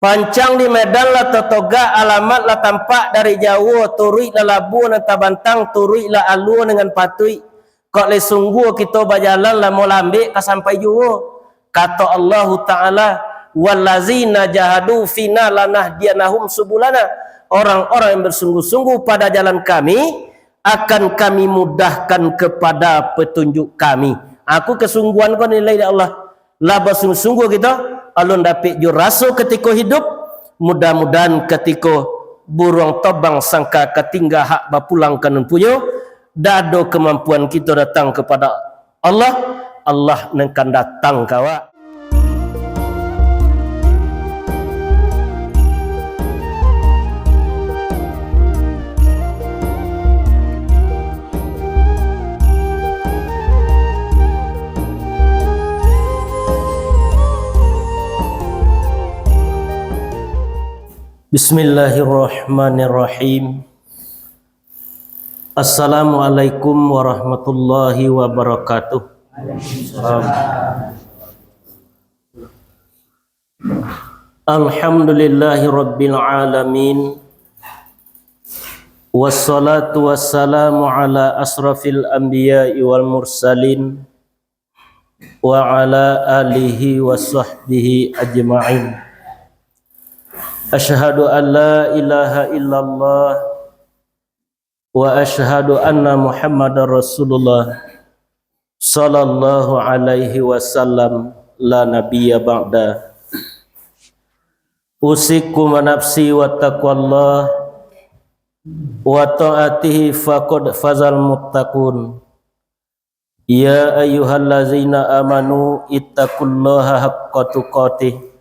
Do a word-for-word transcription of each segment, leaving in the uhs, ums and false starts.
Pancang di Medan lah tatogak, alamat lah tampak dari jauah, turuiklah labuah nan tabantang, turuiklah alua nan patuik. Kok lai sungguah kito bajalan, lah molambek ka sampai juo. Kato Allahu Ta'ala, "Wallazina jahadu fina lanahdiyannahum subulana." Orang-orang yang bersungguh-sungguh pada jalan Kami, akan Kami mudahkan kepada petunjuk Kami. Aku kesungguhan ko nilai dari Allah. Lah basungguah-sungguah kito, alun dapek jo raso katiko hidup, mudah-mudahan katiko buruang tobang sangka ka tingga hak bapulang ka nan punyo, dado kamampuan kito datang kepada Allah, Allah nan kan datang ka awak. Bismillahirrahmanirrahim. Assalamualaikum warahmatullahi wabarakatuh. Alhamdulillahi rabbil alamin. Wassalatu wassalamu ala asrafil anbiya'i wal mursalin, wa ala alihi wa sahbihi ajma'in. Asyhadu an la ilaha illallah wa asyhadu anna Muhammadar Rasulullah, sallallahu alaihi wasallam, la nabiyya ba'da. Usikum wa nafsi wa taqwallah, wa ta'atihi faqad fazal muttaqun. Ya ayyuhallazina amanu ittaqullaha haqqa tuqatih,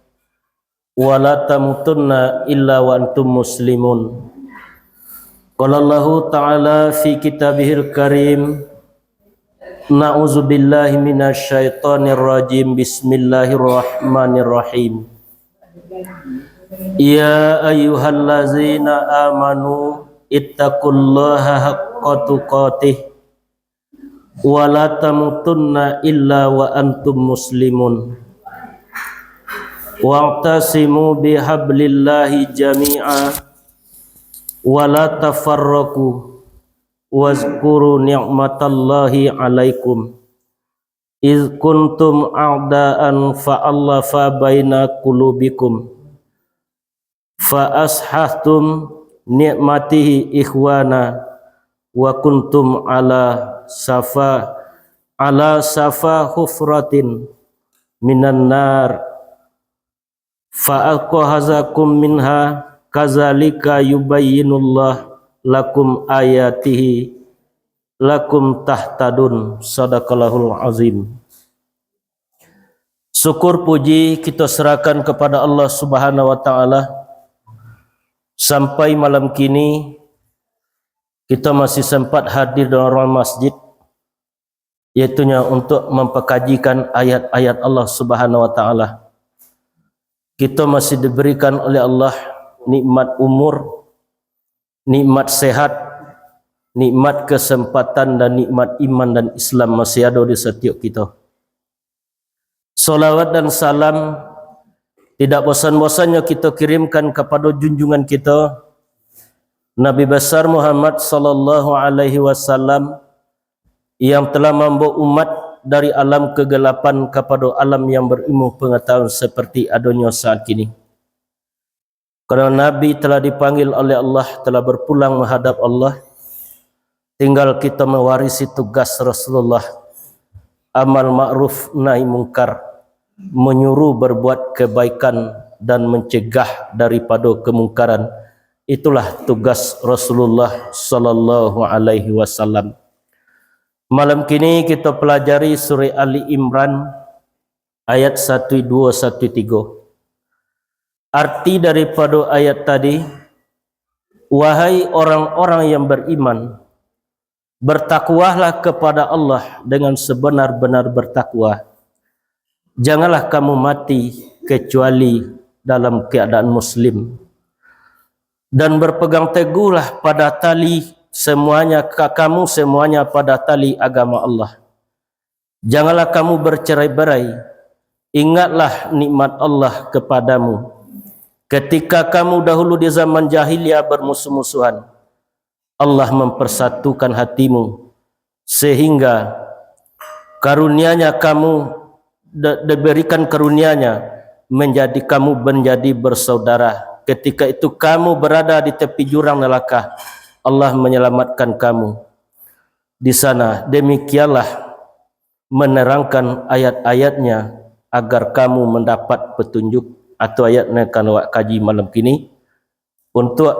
wa la tamutunna illa wa antum muslimun. Qala Allahu ta'ala fi kitabihil karim, na'udzubillahi minasyaitonir rajim, bismillahirrahmanirrahim. Ya ayyuhallazina amanu ittaqullaha haqqa tuqatih, wa la tamutunna illa wa antum muslimun. Wa'tasimu bihablillahi jami'a, wa la tafarraqu, wazkuru ni'matallahi alaikum, iz kuntum a'daan fa'allafa baina qulubikum, fa asbahtum ni'matihi ikhwana, wa kuntum ala safa, ala safa hufratin minan nar, fa anqadhakum minha, kadzalika yubayyinullahu lakum ayatihi, lakum tahtadun. Sadaqallahul azim. Syukur puji kito serahkan kepada Allah Subhanahu wa Ta'ala. Sampai malam kini, kito masih sempat hadir dalam ruang masjid, yaitunya untuk mempakajikan ayat-ayat Allah Subhanahu wa Ta'ala. Kito masih diberikan oleh Allah nikmat umur, nikmat sehat, nikmat kesempatan, dan nikmat iman dan Islam masih ado di satiok kito. Salawat dan salam tidak bosan-bosannyo kito kirimkan kapado junjungan kito, Nabi Besar Muhammad sallallahu alaihi wasallam, yang telah mambawa umat dari alam kegelapan kapado alam yang berilmu pengetahuan seperti adonyo saat kini. Karena Nabi telah dipanggil oleh Allah, telah berpulang menghadap Allah, tinggal kita mewarisi tugas Rasulullah, amal ma'ruf nahi mungkar, menyuruh berbuat kebaikan, dan mencegah daripada kemungkaran. Itulah tugas Rasulullah sallallahu alaihi wasallam. Malam kini kita pelajari surah Ali Imran ayat satu dua, satu tiga. Arti daripada ayat tadi, "Wahai orang-orang yang beriman, bertakwalah kepada Allah dengan sebenar-benar bertakwa. Janganlah kamu mati kecuali dalam keadaan muslim. Dan berpegang teguhlah pada tali semuanya, ka-, kamu semuanya pada tali agama Allah. Janganlah kamu bercerai-berai. Ingatlah nikmat Allah kepadamu. Ketika kamu dahulu di zaman jahiliyah bermusuh-musuhan, Allah mempersatukan hatimu, sehingga karunia-Nya kamu, di-, diberikan karunia-Nya, menjadi kamu menjadi bersaudara. Ketika itu kamu berada di tepi jurang neraka, Allah menyelamatkan kamu di sana. Demikianlah menerangkan ayat-ayat-Nya agar kamu mendapat petunjuk, atau ayat nan akan awak kaji malam kini, untuk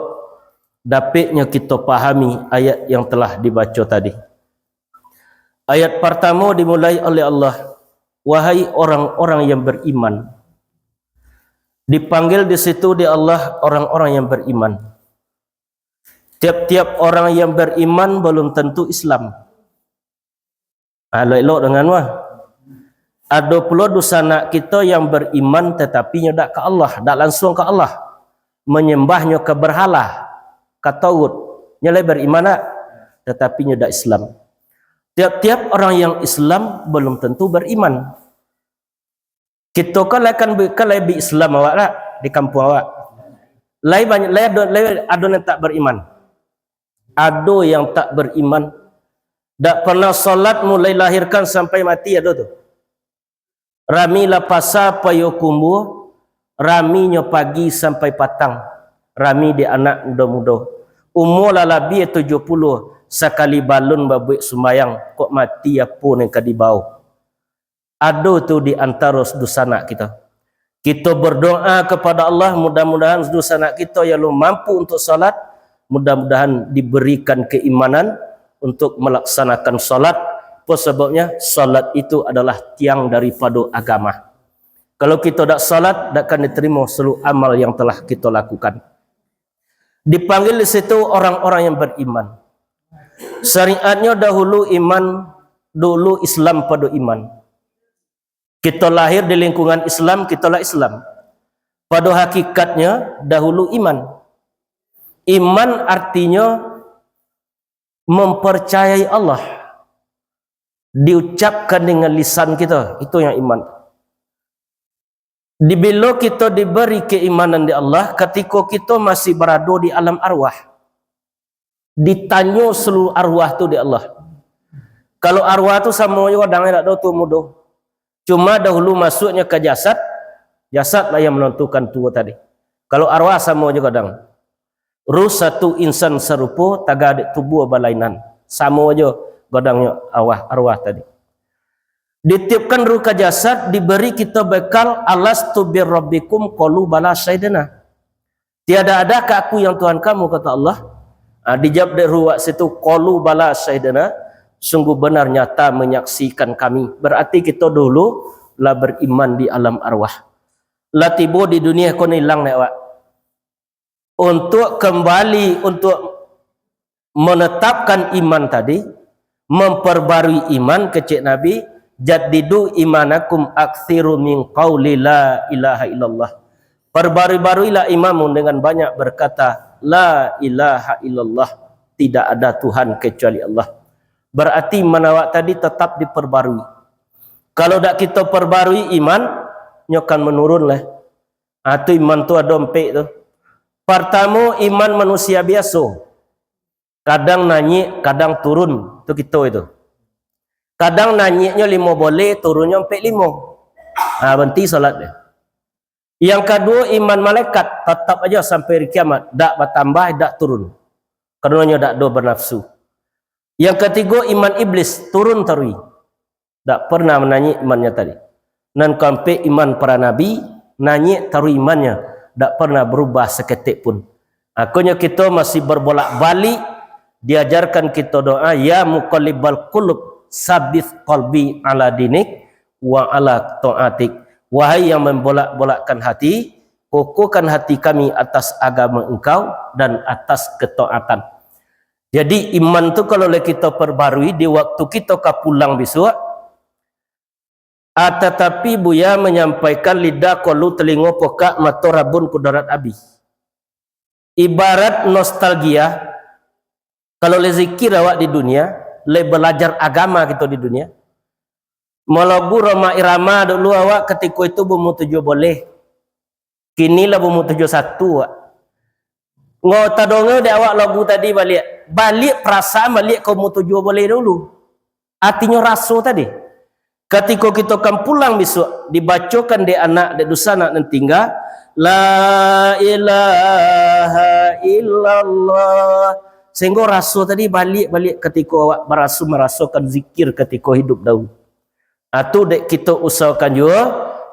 dapiknyo kito pahami ayat yang telah dibaco tadi. Ayat partamo dimulai oleh Allah, "Wahai orang-orang yang beriman." Dipanggil di situ di Allah orang-orang yang beriman. Tiap-tiap orang yang beriman belum tentu Islam. Ah, elok-elok dengan wah. Ado pulo dunsanak kito yang beriman, tetapi nyo dak ka Allah, dak lansuang ka Allah. Manyambahnyo ka berhala, ka tauhid. Nyo lai beriman dak? Tetapi nyo dak Islam. Tiap-tiap orang yang Islam belum tentu beriman. Kito kan lai kan bi-, kan lai bi Islam awak lah di kampuang awak. Lai banyak, lai ado, lai ado nan tak beriman. Ado yang tak beriman. Dak pernah salat mulai lahirkan sampai mati, ado tu. Rami lah pasa Payokumbuah, raminyo pagi sampai patang, rami di anak mudo-mudo. Umua lah labiah tujuah puluah, sakali balun babuek sumbayang, kok mati apo nan ka dibao. Ado tu di antaro dunsanak kito. Kito berdoa kepada Allah, mudah-mudahan dunsanak kito yang alun mampu untuk salat, mudah-mudahan diberikan keimanan untuk melaksanakan salat. Apa sababnya? Salat itu adalah tiang daripado agama. Kalau kito dak salat, dak akan diterima seluruh amal yang telah kito lakukan. Dipanggil di situ orang-orang yang beriman. Syariatnyo dahulu iman, dulu Islam pado iman. Kito lahir di lingkungan Islam, kito lah Islam. Pado hakikatnyo, dahulu iman. Iman artinyo mempercayai Allah. Diucapkan dengan lisan kito, itu yang iman. Di bilo kito diberi keimanan di Allah, katiko kito masih barado di alam arwah. Ditanyo seluruh arwah tu di Allah. Kalau arwah tu samo jo gadang, dak ado tu mudo. Cuma dahulu masuknyo ka jasad, jasad lah yang menentukan tuo tadi. Kalau arwah samo jo gadang. Ruh satu insan sarupo, taga dek tubuah balainan. Samo jo gadangnyo arwah, arwah tadi. Ditiupkan ruh ka jasad, diberi kito bekal, "Alastu birabbikum?" Qalu, "Bala, syahidna." "Tiada adakah Aku yang Tuhan kamu?" kata Allah. Ah, dijawab dek ruh wak situ, "Qalu, bala, syahidna." Sungguh benar nyata menyaksikan kami. Berarti kito dulu lah beriman di alam arwah. Lah tibo di dunia ko ni ilang dek awak. Untuk kembali, untuk menetapkan iman tadi, memperbarui iman, kecek Nabi, "Jaddidu imanakum aksiru min qauli la ilaha illallah." Perbarui-baruilah imanmu dengan banyak berkata, "La ilaha illallah." Tidak ada Tuhan kecuali Allah. Berarti iman awak tadi tetap diperbarui. Kalau dak kito perbarui iman, nyo kan menurun lah. Ah, tu iman tu ado ampek tu. Partamo, iman manusia biaso. Kadang naiak, kadang turun. Tu kito itu. Kadang naiaknyo limo boleh, turunnyo ampek limo. Ah, berhenti salat dia. Yang kaduo, iman malaikat. Tetap aja sampai hari kiamat. Dak batambah, dak turun. Karanonyo dak ado banafsu. Yang katigo, iman iblis. Turun taruih. Dak pernah manaiak imannya tadi. Nan kaampek, iman para nabi, naiak taruih imannya, dak pernah barubah saketek pun. Akonyo kito masih barbolak-balik, diajarkan kito doa, "Ya muqallibal qulub, sabbit qalbi ala dinik wa ala taatik." Wahai yang membolak-bolakkan hati, kokohkan hati kami atas agama Engkau dan atas ketaatan. Jadi, iman tu kalau lah kito parbarui di waktu kito ka pulang bisuak, ah, tatapi Buya manyampaikan, lidah kolu, talingo pokak, mato rabun, kudarat abih. Ibarat nostalgia, kalau lai zikir awak di dunia, lai balajar agama kito di dunia, malagu Rhoma Irama dulu awak katiko itu baumua tujuah boleh. Kini lah baumua tujuah satu, Wak. Ngo tadonga dek awak lagu tadi baliak. Baliak parasaan, baliak ka umua tujuah baleh dulu. Artinyo raso tadi. Katiko kito kan pulang bisuak, dibacokan dek anak, dek dunsanak nan tingga, "La ilaha illallah." Sahinggo raso tadi baliak-baliak katiko awak baraso marasokan zikir katiko hidup dahulu. Atu dek kito usahokan juo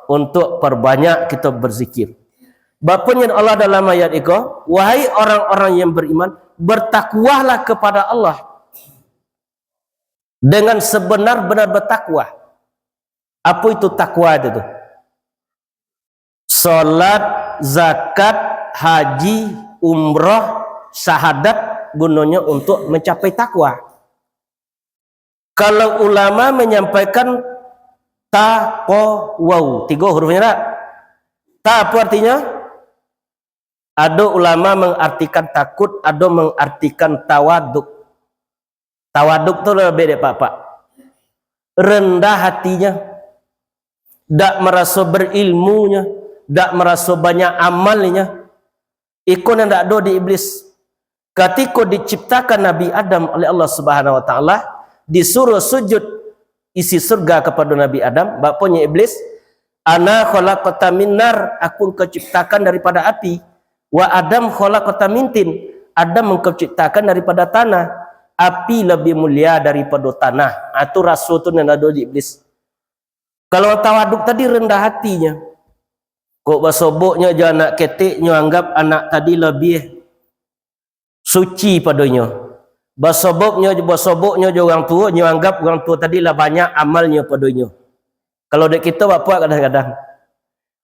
untuak parbanyak kito berzikir. Bapa nyo Allah dalam ayat iko, "Wahai orang-orang yang beriman, bertakwalah kepada Allah dengan sebenar-benar bertakwa." Apo itu takwa itu tu? Salat, zakat, haji, umrah, syahadat gunonyo untuak mancapai takwa. Kalau ulama manyampaikan taqawau, tigo hurufnyo dak? Ta apo artinyo? Ado ulama mangartikan takut, ado mangartikan tawaduk. Tawaduk tu labiah dek pak-pak. Rendah hatinyo. Dak maraso berilmunyo, dak maraso banyak amalnyo. Iko nan dak ado di iblis. Katiko diciptakan Nabi Adam oleh Allah Subhanahu Wa Taala, disuruh sujud isi surga kapado Nabi Adam, baponyo iblis, "Ana khalaqta min nar, aku engkau ciptakan daripada api. Wa Adam khalaqta min tin, Adam engkau ciptakan daripada tanah. Api lebih mulia daripado tanah." Ah, tu raso tu nan ado di iblis. Kalau tawaduk tadi rendah hatinyo. Kok basoboknyo jo anak ketek, nyo anggap anak tadi labiah suci pado inyo. Basoboknyo, basoboknyo jo urang tuo, nyo anggap urang tuo tadi lah banyak amalnyo pado inyo. Kalau dek kito bapak kadang-kadang,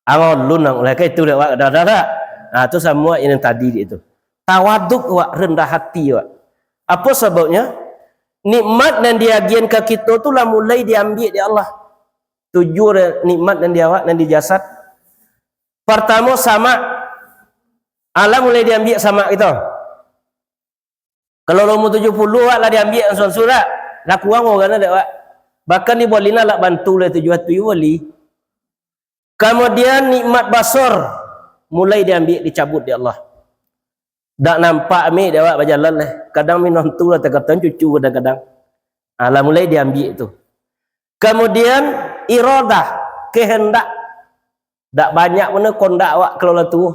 "Ang alun ang lah, kan itu dek awak kadang-kadang dak?" Ah, tu samo yang tadi itu. Tawaduk awak, rendah hati awak. Apo sababnyo? Nikmat nan diagian ka kito tu lah mulai diambiak dek Allah. Tujuah nikmat nan di awak, nan di jasad. Partamo, samak. Alah mulai diambiak samak kito. Kalau lah umua tujuah puluah awak lah diambiak ansu-ansu dak? Lah kurang urang dek awak. Bahkan di bolin lah bantu lah tujuah tu boleh. Kamudian, nikmat basor mulai diambiak, dicabut dek Allah. Dak nampak amik dek awak bajalan lah. Kadang minantu lah takatan cucu kadang-kadang. Ah, lah mulai diambiak tu. Kamudian, iradah, kehendak. Dak banyak bana kondak awak kalau lah tuo.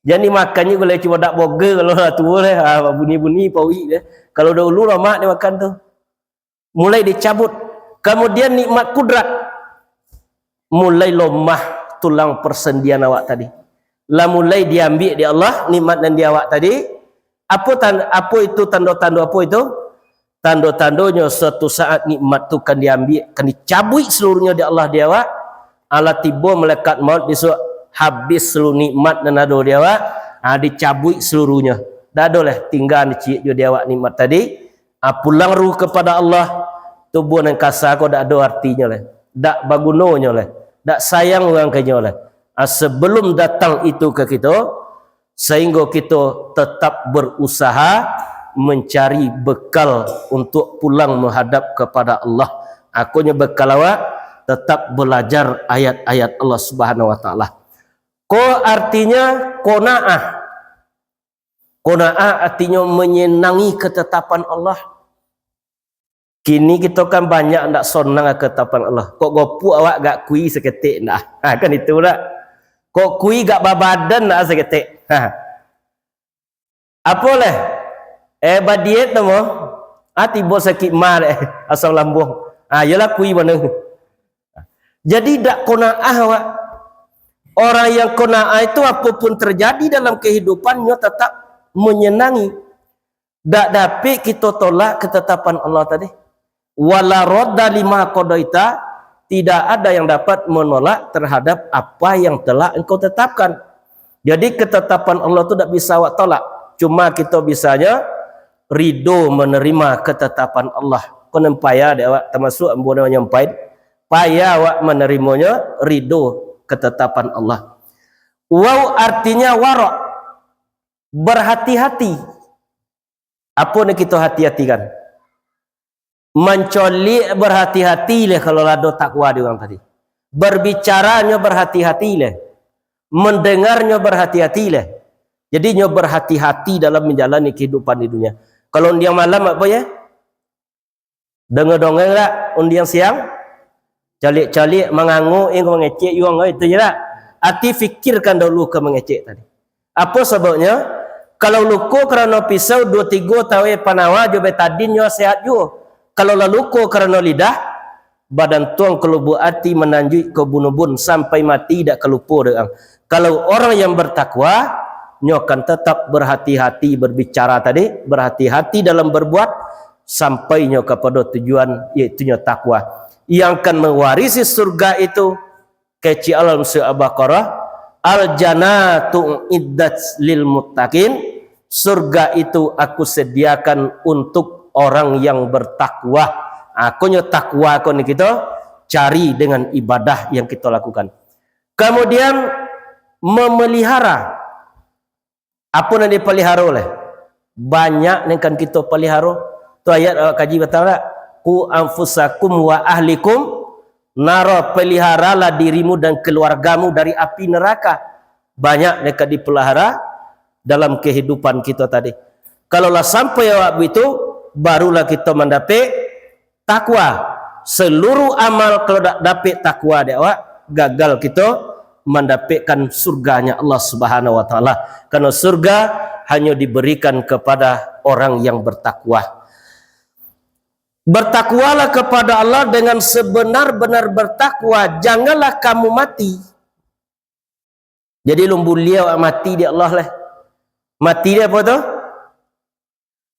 Jan dimakan je gulai cuma dak boga kalau lah tuo lah. Ah, bunyi-bunyi pauik dia. Kalau dahulu lamak dimakan tu. Mulai dicabut. Kamudian nikmat kudrat. Mulai lomah tulang persendian awak tadi. Lah mulai diambiak dek Allah nikmat nan di awak tadi. Apo tan-, apo itu tando-tando apo itu? Tando-tandonyo suatu saat nikmat tu kan diambiak, kan dicabuik seluruhnyo dek Allah di awak. Alah tibo malaikat maut bisuak, habis seluruh nikmat nan ado di awak, ha, dicabuik seluruhnyo. Dak ado lah tingga ciek jo di awak nikmat tadi. Ah, pulang ruh kepada Allah, tubuah nan kasa ko dak ado artinyo lai, dak bagunonyo lai, dak sayang urang ka inyo lai. Ah, sebelum datang itu ka kito, sahinggo kito tetap berusaha mencari bekal untuk pulang menghadap kepada Allah. Akonyo bekal awak, tetap belajar ayat-ayat Allah Subhanahu Wa Taala. Ko artinyo qanaah. Qanaah artinyo menyenangi ketetapan Allah. Kini kito kan banyak ndak sonang ketetapan Allah. Kok gopuk awak gak kui saketek ndak? Ha, kan itu ndak? Kok kui gak babadan ndak saketek? Ha. Apo leh? Eh, badiet namo? Ah, tibo sakik ma dek, asam lambuang. Ah, iyolah kui bana. Jadi, dak qanaah awak. Orang yang qanaah itu, apapun terjadi dalam kehidupannya, tetap menyenangi. Dak dapik kito tolak ketetapan Allah tadi. Wala radda lima qadaita, tidak ada yang dapat menolak terhadap apa yang telah Engkau tetapkan. Jadi, ketetapan Allah tu dak bisa awak tolak. Cuma kito bisanya rido menerima ketetapan Allah. Ko nan payah dek awak, termasuk ambo nan nyampai, payah awak menerimonyo, rido ketetapan Allah. Wau artinya warak, berhati-hati. Apo nan kito hati-hatikan? Mancolik berhati-hati leh kalau lah ado takwa di urang tadi. Berbicaranyo berhati-hati leh. Mandangarnyo barhati-hati lah. Jadi nyo barhati-hati dalam manjalani kahidupan di dunia. Kalau undiang malam apo yo? Dongeng-dongeng lah, undiang siang. Caliak-caliak, mangangok, eh, mangecek yuang, eh, itu je lah. Ati fikirkan dahulu ka mangecek tadi. Apo sababnyo? Kalau luko karano pisau, duo tigo taweh panawa jo betadin nyo sehat juo. Kalau lah luko karano lidah, badantuang ka lubuak ati, mananjuik ka ubun-ubun, sampai mati dak ka lupo dek ang. Kalau orang yang bertakwa, nyo akan tetap berhati-hati berbicara tadi, berhati-hati dalam berbuat, sampai nyo kapado tujuan, yaitu nyo takwa. Yang akan mewarisi surga itu, kecek Allah dalam Surah Al-Baqarah, "Al-jannatu uiddat lil muttaqin," surga itu Aku sediakan untuk orang yang bertakwa. Ha, ko nyo takwa ko ni kito cari dengan ibadah yang kito lakukan. Kemudian, memelihara. Apo nan dipaliharo lai? Banyak nan kan kito paliharo. Tu ayat awak kaji batang dak? "Qu anfusakum wa ahlikum naro," peliharalah dirimu dan keluargamu dari api neraka. Banyak nan ka dipelihara dalam kehidupan kito tadi. Kalau lah sampai awak bitu, barulah kito mandapek takwa. Seluruh amal kalau dak dapek takwa dek awak, gagal kito mandapekkan surganya Allah Subhanahu wa Taala. Karena surga hanya diberikan kepada orang yang bertakwa. Bertakwalah kepada Allah dengan sebenar-benar bertakwa, janganlah kamu mati. Jadi, lun buliah awak mati dek Allah lah. Mati dek apo tu?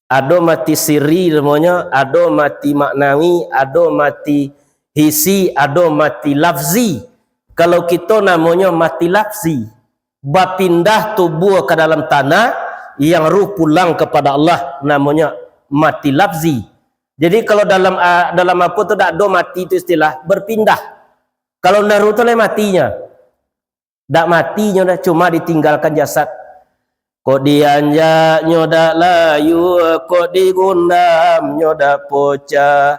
Ado mati siri namonyo, ado mati maknawi, ado mati hisi, ado mati lafzi. Kalau kito namonyo mati lafzi, bapindah tubuh ka dalam tanah, yang ruh pulang kepada Allah, namonyo mati lafzi. Jadi, kalau dalam, ah, dalam apo tu, dak ado mati tu istilah, berpindah. Kalau nan ruh tu lai matinyo. Dak mati nyo dah, cuma ditinggalkan jasad. Kok dianjaknyo dak layua, kok digundamnyo dak pocah,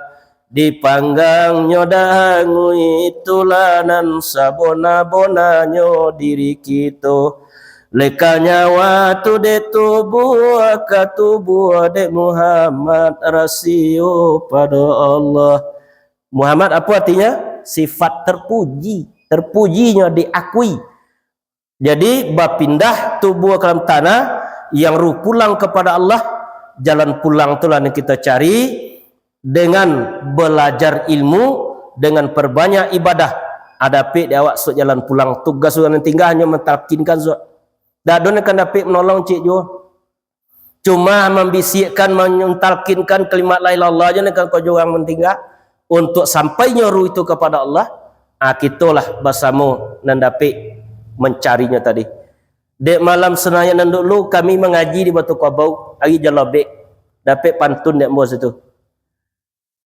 dipanggangnyo dak hanguik, itulah nan sabona-bonanyo diri kito. Leka nyawa tu dek tubuah, ka tubuah dek Muhammad, rasio pado Allah. Muhammad apo artinyo? Sifat terpuji. Terpujinyo diakui. Jadi, bapindah tubuh ka dalam tanah, yang ruh pulang kepada Allah, jalan pulang tu lah yang kita cari dengan belajar ilmu, dengan perbanyak ibadah. Ada dapek di awak suok jalan pulang. Tugas urang nan tingga hanyo mentalkinkan suok. Dak ado nan kan dapek menolong cik juo. Cuma mambisikkan, mantalkinkan kalimat la ilaha illallah je nan kan ko jo urang nan tingga. Untuak sampai nyo ruh itu kepada Allah, ah, kitolah basamo nan dapek mancarinyo tadi. Dek malam Senayan nan dulu, kami mangaji di Batu Kabau, ari Jalabek. Dapek pantun dek ambo situ.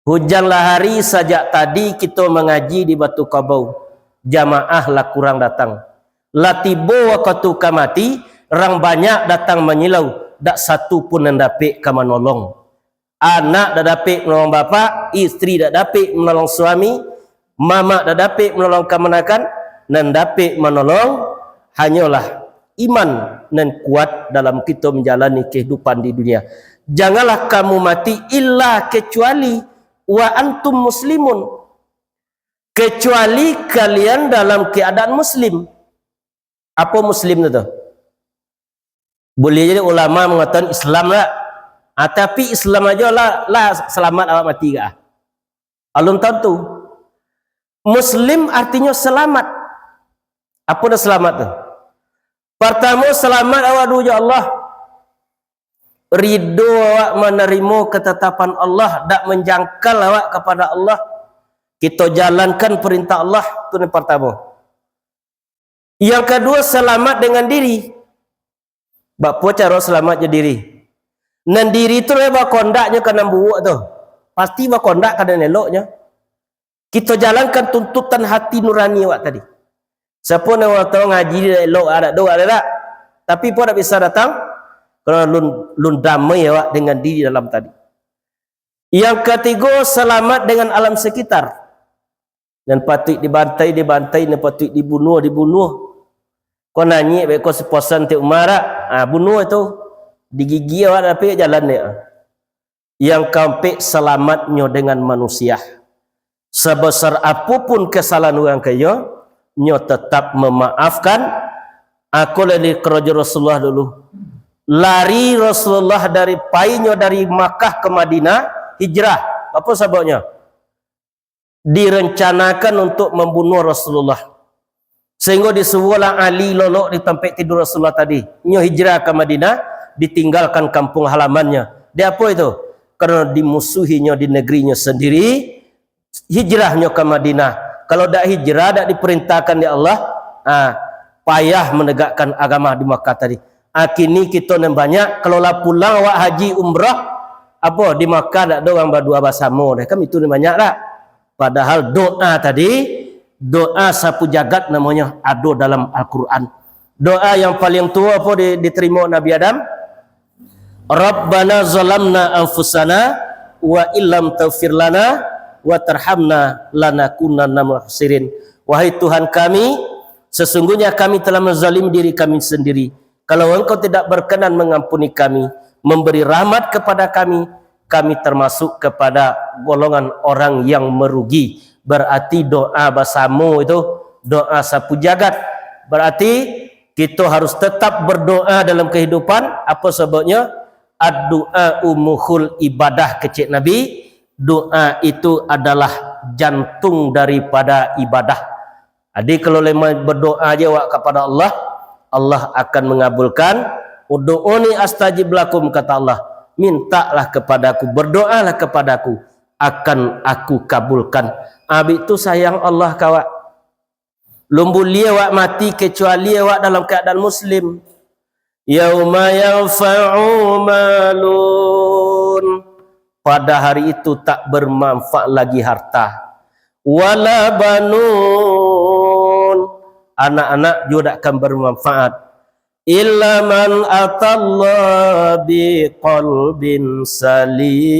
Hujan lah hari, sajak tadi kito mangaji di Batu Kabau. Jamaah lah kurang datang. Lah tibo wakatu ka mati, rang banyak datang manyilau, dak satu pun nan dapek ka manolong. Anak dak dapek manolong bapak, istri dak dapek manolong suami, mamak dak dapek manolong kamanakan, nan dapek manolong hanyolah iman nan kuat dalam kito manjalani kahidupan di dunia. Janganlah kamu mati illa kecuali wa antum muslimun. Kecuali kalian dalam keadaan muslim. Apo muslim tu, tu? Boleh jadi ulama mangatokan Islam lah. Ah, tapi Islam ajo lah, lah salamat awak mati ka? Alun tantu. Muslim artinyo salamat. Apo dah salamat tu? Partamo, salamat awak duo jo Allah. Ridho awak manarimo ketetapan Allah, dak manjangkal awak kapada Allah. Kito jalankan perintah Allah, tu nan partamo. Yang kaduo, salamat dengan diri. Bapo caro salamat jo diri? Nan diri tu lah bakondaknyo ka nan buruak tu. Pasti bakondak ka nan eloknyo. Kito jalankan tuntutan hati nurani awak tadi. Siapo nan urang tau ngaji di elok, adak doa, adak. Tapi po dak bisa datang, karano lun, lun damai awak dengan diri dalam tadi. Yang katigo, salamat dengan alam sekitar. Nan patuik dibantai, dibantai, nan patuik dibunuah, dibunuah. Ko nanyik beko si posan ti Umar, ah, bunuh tu. Digigi awak tapi jalan dia. Yang kaampek, salamatnyo dengan manusia. Sabesar apo pun kesalahan urang ka iyo, nyo tetap memaafkan. Ako lari karajo Rasulullah dulu. Lari Rasulullah dari, painyo dari Makkah ke Madinah, hijrah. Apo sababnyo? Direncanakan untuk mambunuah Rasulullah. Sahinggo disuruahlah Ali lolok di tampek tidur Rasulullah tadi. Nyo hijrah ka Madinah, ditinggalkan kampung halamannyo. Di apo itu? Karano dimusuhinyo di negerinyo sandiri, hijrahnyo ka Madinah. Kalau dak hijrah, dak diperintahkan dek Allah, ah, payah manegakkan agama di Makkah tadi. Ah, kini kito nan banyak, kalau lah pulang awak haji umrah, apo, di Makkah dak ado urang badua basamo deh. Kan itu nan banyak dak? Padahal doa tadi, doa sapu jagat namonyo, ado dalam Al-Quran. Doa yang paling tuo apo di, diterimo Nabi Adam? "Rabbana zalamna anfusana wa illam taghfir lana wa tarhamna lanakunanna muhsirin." Wahai Tuhan kami, sesungguhnya kami telah menzalimi diri kami sendiri. Kalau Engkau tidak berkenan mengampuni kami, memberi rahmat kepada kami, kami termasuk kepada golongan orang yang merugi. Berarti doa basamo itu, doa sapu jagat. Berarti kito harus tetap berdoa dalam kehidupan. Apo sababnyo? Ad-du'a'u mukhul ibadah, kecek Nabi. Doa itu adalah jantung daripada ibadah. Jadi, kalau lemah berdoa je awak kapada Allah, Allah akan mengabulkan. "Ud'uni astajib lakum," kata Allah. "Mintaklah kepadaku, berdoalah kepadaku, akan Aku kabulkan." Abih tu sayang Allah ka awak. Lun buliah awak mati kecuali awak dalam keadaan muslim. "Yauma yanfa'u malun." Pada hari itu tak bermanfaat lagi harta. "Wala banun." Anak-anak juga tak akan bermanfaat. "Illa man atallaha biqalbin salim."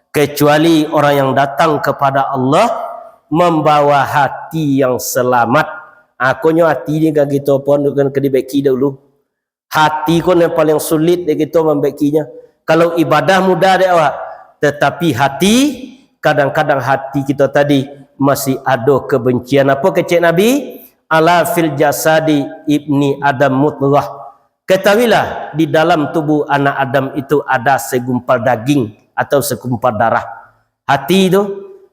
Kecuali orang yang datang kepada Allah membawa hati yang selamat. Akonyo hati ni kan kito pun kan ka dibaiki dahulu. Hati ko nan paling sulit dek kito mambakinyo. Kalau ibadah mudah dek awak, tetapi hati, kadang-kadang hati kito tadi masih ado kebencian. Apo kecek Nabi? "Ala fil jasadi ibni Adam mudghah." Ketahuilah, di dalam tubuh anak Adam itu ada segumpal daging atau segumpal darah. Hati tu,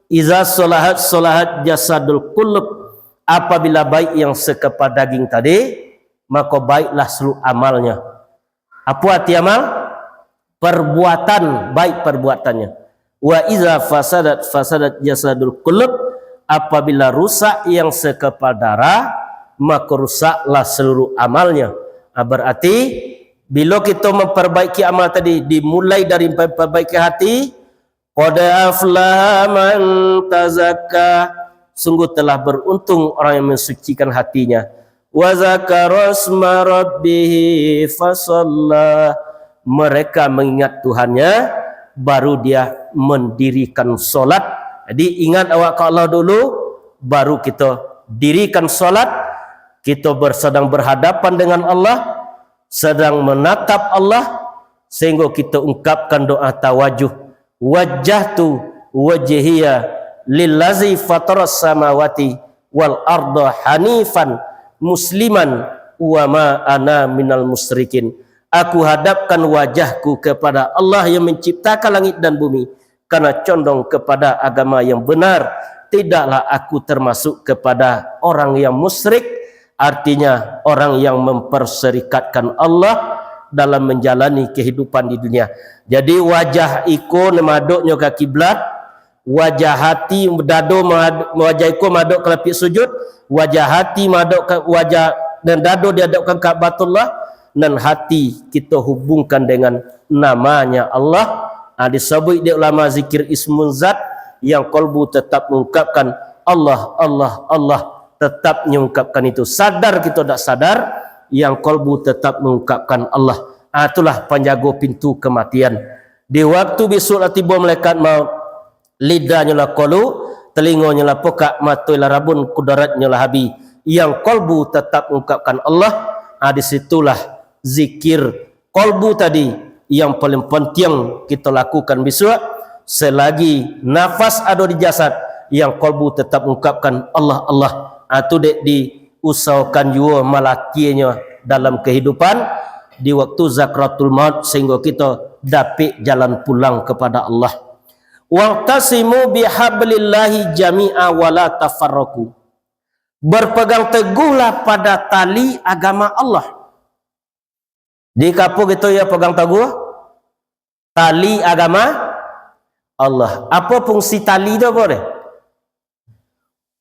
"Iza solahat, solahat jasadul kulub." Apabila baik yang sekepal daging tadi, mako baiklah seluruh amalnya. Apo arti amal? Perbuatan, baik perbuatannyo. "Wa iza fasadat, fasadat jasadul kulub." Apabila rusak yang sekepal darah, mako rusaklah seluruh amalnya. Ah, berarti, bilo kito memperbaiki amal tadi, dimulai dari memperbaiki hati, "Qad aflaha man tazakka." Sungguh telah beruntung orang yang mensucikan hatinya. "Wa zakarasma rabbihi fasalla." Mereka mengingat Tuhannya, baru dia mendirikan solat. Jadi, ingat awak ka Allah dulu, baru kito dirikan solat. Kito ber-, sedang berhadapan dengan Allah, sedang menatap Allah, sehingga kita ungkapkan doa tawajuh, "Wajjahtu wajhiya lillazi fataras samawati wal arda hanifan musliman wa ma ana minal musyrikin." Aku hadapkan wajahku kepada Allah yang menciptakan langit dan bumi, karena condong kepada agama yang benar, tidaklah aku termasuk kepada orang yang musyrik, artinya orang yang memperserikatkan Allah dalam menjalani kehidupan di dunia. Jadi, wajah iko madoknyo ka kiblat, wajah hati, dado mad-, wajah iko madok ka lapik sujud, wajah hati madok ka wajah, dan dado dihadapkan ka Ka'batullah, nan hati kito hubungkan dengan namanya Allah. Ah, disabuik dek ulama zikir ismun zat, yang kolbu tetap mengungkapkan Allah, Allah, Allah, tetap mengungkapkan itu. Sadar kito dak sadar, yang kolbu tetap mengungkapkan Allah. Ah, itulah panjago pintu kematian. Di waktu bisuak lah tibo malaikat maut, lidahnyo lah kolu, telingonyo lah pokak, mato lah rabun, kudaratnyo lah habih. yang kolbu tetap mengungkapkan Allah, ah, di situlah zikir kolbu tadi yang paling penting kita lakukan besok. Selagi nafas ada di jasad, yang kolbu tetap mengungkapkan Allah, Allah. Ah, tu dek diusahakan juo malatiahnyo dalam kehidupan di waktu zakratul maut, sehingga kita dapik jalan pulang kepada Allah. "Wa'tasimu bihablillahi jami'a wa la tafarraqu." Berpegang teguhlah pada tali agama Allah. Di kapo kito yo pegang teguh? Tali agama Allah. Apo fungsi tali tu apo deh?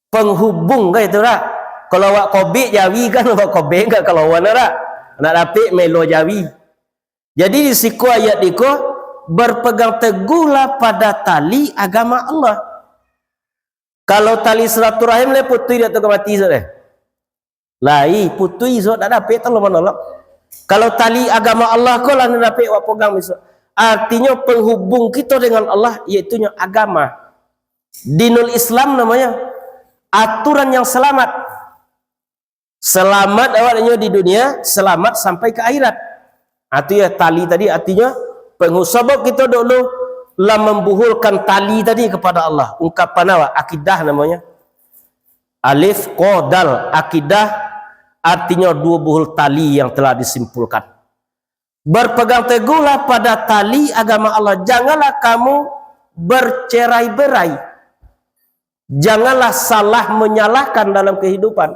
Penghubung kan itu dak? Kalau awak kobek jawi kan, awak kobek kan kalau wan dak? Nak dapik melo jawi. Jadi di siko ayat iko, berpegang teguhlah pada tali agama Allah. Kalau tali silaturahim lai putuih dak tu ka mati esok deh? Lai putuih esok, dak dapik tolong manolong. Kalau tali agama Allah ko lah nan dapik awak pogang besok. Artinyo penghubung kito dengan Allah, yaitunyo agama. Dinul Islam namonyo. Aturan yang selamat. Selamat awaknyo di dunia, selamat sampai ka akhirat. Ah, tu yo tali tadi, artinyo penghubung. Sabab kito dulu lah mambuhulkan tali tadi kepada Allah. Ungkapan awak, akidah namonyo. Alif, qaf, dal, akidah, artinyo duo buhul tali yang telah disimpulkan. Berpegang teguhlah pada tali agama Allah. Janganlah kamu bercerai-berai. Janganlah salah menyalahkan dalam kehidupan.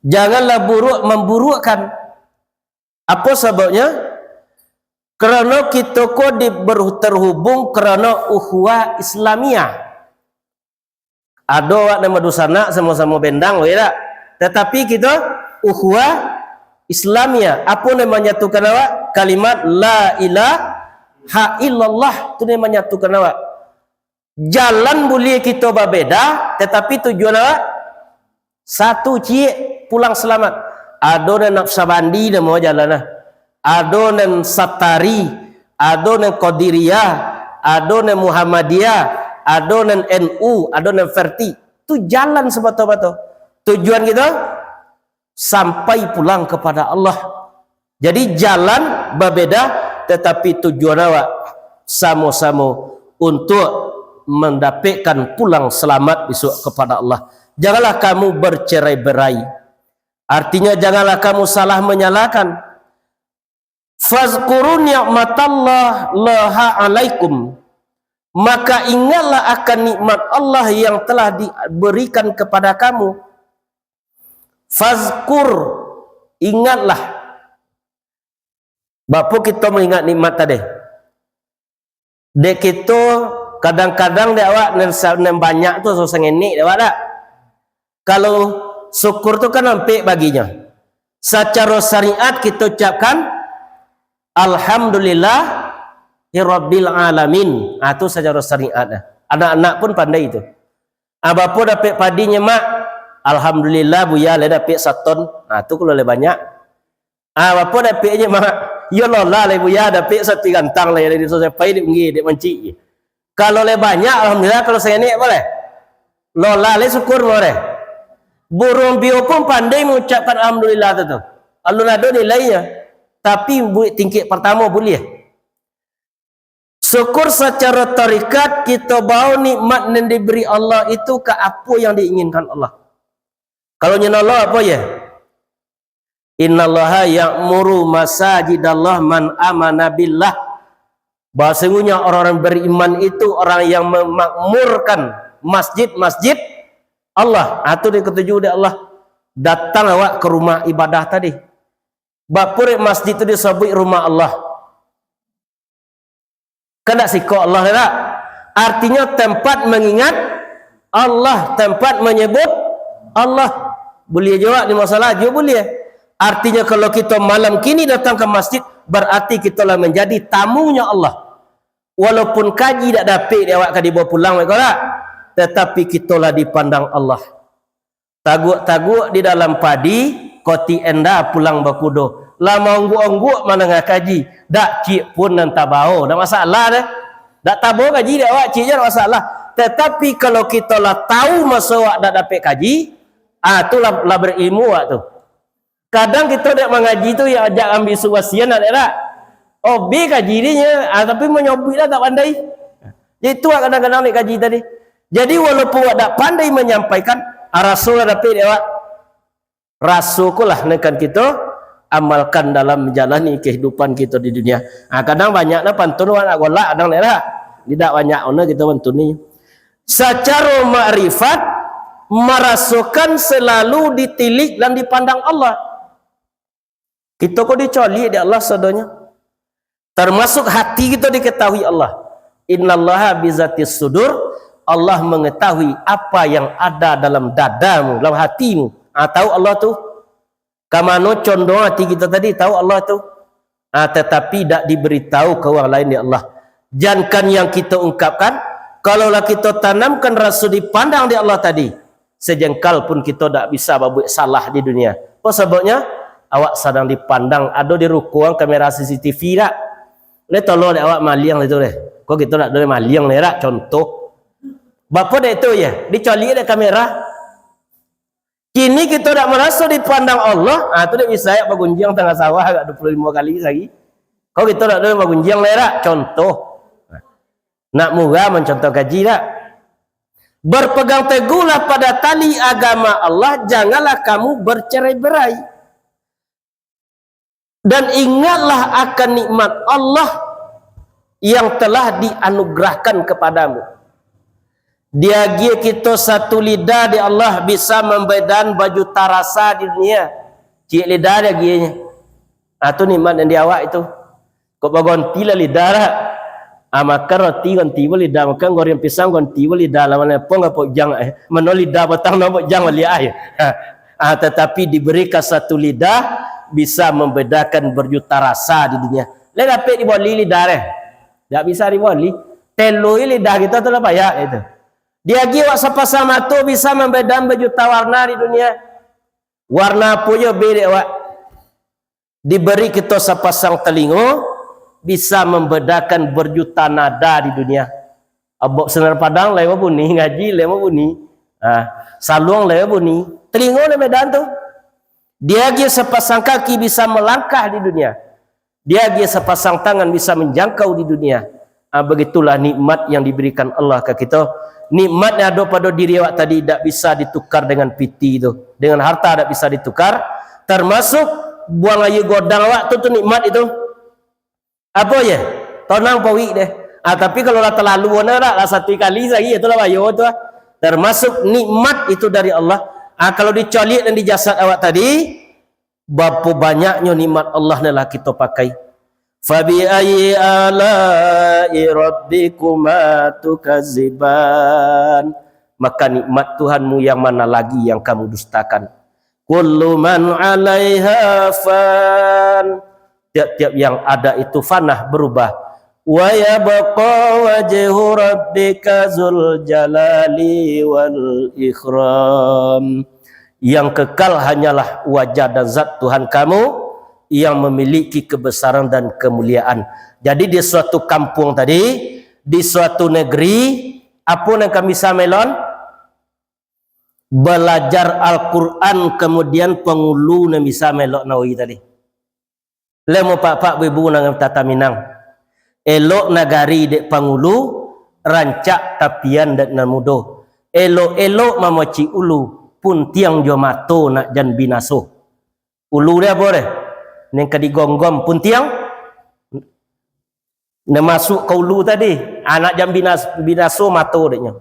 Janganlah buruk memburukkan. Apo sababnyo? Karano kito ko di, ber-, terhubung karano ukhuwah Islamiah. Ado awak nan badusanak samo-samo bendang, weh dak? Tatapi kito ukhuwah Islamiah. Apo nan manyatukan awak? Kalimat la ilaha illallah tu nan manyatukan awak. Jalan buliah kito babeda, tatapi tujuan awak satu, ciek, pulang salamat. Ado nan Naqsabandi namo jalan lah. Ado nan Satari, ado nan Qadiriyah, ado nan Muhammadiyah, ado nan N U, ado nan Verti. Tu jalan sabato-bato. Tujuan kito sampai pulang kepada Allah. Jadi jalan babeda, tatapi tujuan awak samo-samo untuak mandapekkan pulang salamat besok kepada Allah. Janganlah kamu bercerai-berai. Artinya, janganlah kamu salah menyalahkan. "Fazkuru ni'matallahi alaikum." Maka ingatlah akan nikmat Allah yang telah diberikan kepada kamu. Fazkur, ingatlah. Baa kito maingat nikmat tadi? Dek kito, kadang-kadang dek awak nan sa-, nan banyak tu susah ngenek dek awak dak? Kalau syukur tu kan ampek baginyo. Sacaro syariat kito ucapkan, "Alhamdulillahirabbil alamin." Ah, tu sacaro syariat dah. Anak-anak pun pandai tu. Ah, bapo dapek padinyo, Mak? "Alhamdulillah, Buya, lah dapek saton." Ah, tu kalau lah banyak. Ah, bapo dapeknyo, Mak? Iyo, lolah lai, Buya, dapek sapi gantang lai, dari susah pai dek munggi, dek mancik. Kalau lai banyak, alhamdulillah, kalau saketek, apo lai? Lolah lai, syukur, apo lai? Buruang beo pun pandai mangucapkan alhamdulillah tu, tu. Alun ado nilainyo. Tapi buek tingkek partamo buliah. Syukur sacaro tarikat, kito bao nikmat nan diberi Allah itu ka apo yang diinginkan Allah. Kalau nyo nolak, apo yo? "Innallaha ya'muru masajidallah man amana billah." Bahasonyo orang-orang beriman itu orang yang memakmurkan masjid-masjid Allah. Ah, tu dek katuju dek Allah. Datang awak ka rumah ibadah tadi. Bapo dek masjid tu disabuik rumah Allah? Kan dak siko Allah, dak? Artinyo tempat mengingat Allah, tempat menyebut Allah. Buliah juo ni masalah, juo buliah. Artinyo kalau kito malam kini datang ka masjid, barati kito lah manjadi tamunyo Allah. Walaupun kaji dak dapek dek awak ka dibawa pulang, baik ko dak? Tatapi kito lah dipandang Allah. Taguak-taguak di dalam padi, kotik enda pulang bakudo. Lah maongguak-ongguak mandanga kaji, dak ciek pun nan tabao. Dak masalah deh. Dak tabao kaji dek awak, ciek je dak masalah. Tatapi kalau kito lah tau maso awak dak dapek kaji, Ah, tu lah, lah berilmu awak tu. Kadang kito dek mangaji tu, yo ajak ambi suwasian, nak dek tak? Obi kaji dinyo, ah, tapi manyobuik lah tak pandai. Jadi tu awak kadang-kadang dek kaji tadi. Jadi walaupun awak dak pandai manyampaikan, ah, raso lah dapek dek awak. Raso ko lah nan kan kito amalkan dalam manjalani kahidupan kito di dunia. Ah, kadang banyak nah pantun awak nak golak, kadang dek tak? Tidak banyak ono kito pantun ni. Sacaro makrifat, marasokan selalu ditilik dan dipandang Allah. Kito ko dicoliak dek Allah sadonyo. Termasuk hati kito diketahui Allah. Innallaha bizatis sudur, Allah mengetahui apa yang ada dalam dadamu, dalam hatimu. Ah, tahu Allah tu. Ka mano condong hati kito tadi, tahu Allah tu. Ah, tetapi dak diberitahu ka urang lain dek Allah. Jankan yang kito ungkapkan, kalau lah kito tanamkan raso dipandang dek Allah tadi, sajengkal pun kito dak bisa babuek salah di dunia. Apo sababnyo? Awak sadang dipandang, ado di ruko ang kamera C C T V dak? Lai tolong dek awak maliang itu deh. Ko kito dak ado maliang lai dak? Contoh. Bapo dek tu yo? Dicoliak dek kamera. Kini kito dak maraso dipandang Allah, ah, tu dak bisa yo bagunjiang tangah sawah agak dua puluh limo kali sahari. Ko kito dak ado bagunjiang lai dak? Contoh. Nak murah mancontoh kaji dak? Berpegang teguhlah pada tali agama Allah, janganlah kamu bercerai-berai. Dan ingatlah akan nikmat Allah yang telah dianugerahkan kepadamu. Diagiah kito satu lidah dek Allah bisa mambedaan bajuta rasa di dunia. Ciek lidah diagiahnyo. Ah, tu nikmat nan di awak itu. Kok bagonti lah lidah lah. Ah, makan roti gonti pun lidah, makan goreng pisang gonti pun lidah, lah mano pun ngapok jang, eh. Mano lidah batang, ngapok jang baliak ai. Ah, tetapi diberikan satu lidah bisa membedakan berjuta rasa di dunia. Lai dapek diboli lidah deh. Dak bisa diboli. Teloi lidah kito tu lah payak itu. Diagiah awak sapasang mato bisa membedakan berjuta warna di dunia. Warna apo jo be dek awak. Diberi kito sapasang talingo, bisa mambedakan berjuta nada di dunia. Abok Sinar Padang lai babunyi, ngaji lai babunyi. Ha, saluang lai babunyi. Talingo nan Medan tu. Diagiah sapasang kaki bisa melangkah di dunia. Diagiah sapasang tangan bisa menjangkau di dunia. Ah, begitulah nikmat yang diberikan Allah ka kito. Nikmat yang ado pado diri awak tadi dak bisa ditukar dengan piti tu. Dengan harta dak bisa ditukar. Termasuk buang aia godang awak tu, tu nikmat itu. Apo je? Tonang pawik deh. Ah, tapi kalau lah terlalu, nah, lah, lah satu kali saja, itu lah bayo tu, ah. Termasuk nikmat itu dari Allah. Ah, kalau dicoliak nan di jasad awak tadi, bapo banyaknyo nikmat Allah nan lah kito pakai. Fabi ayyi ala'i rabbikuma tukadziban. Maka nikmat Tuhanmu yang mana lagi yang kamu dustakan? Kullu man 'alaiha fan. Tiap-tiap yang ada itu fana, berubah. Wa yabqa wajhu rabbika dzul jalali wal ikram. Yang kekal hanyalah wajah dan zat Tuhan kamu yang memiliki kebesaran dan kemuliaan. Jadi, di suatu kampung tadi, di suatu negeri, apo nan ka bisa melok? Balajar Al-Quran, kemudian pangulu nan bisa melok nawi tadi. Lai mupak-pak ibu nan tataminang. Elok nagari dek pangulu, rancak tapian dek nan mudo. Elok-elok mamocik ulu, puntiang jo mato nak jan binaso. Ulu dia apo deh? Nan ka digonggom puntiang. Nan masuk ka ulu tadi, anak jan binas-, binaso mato deknyo.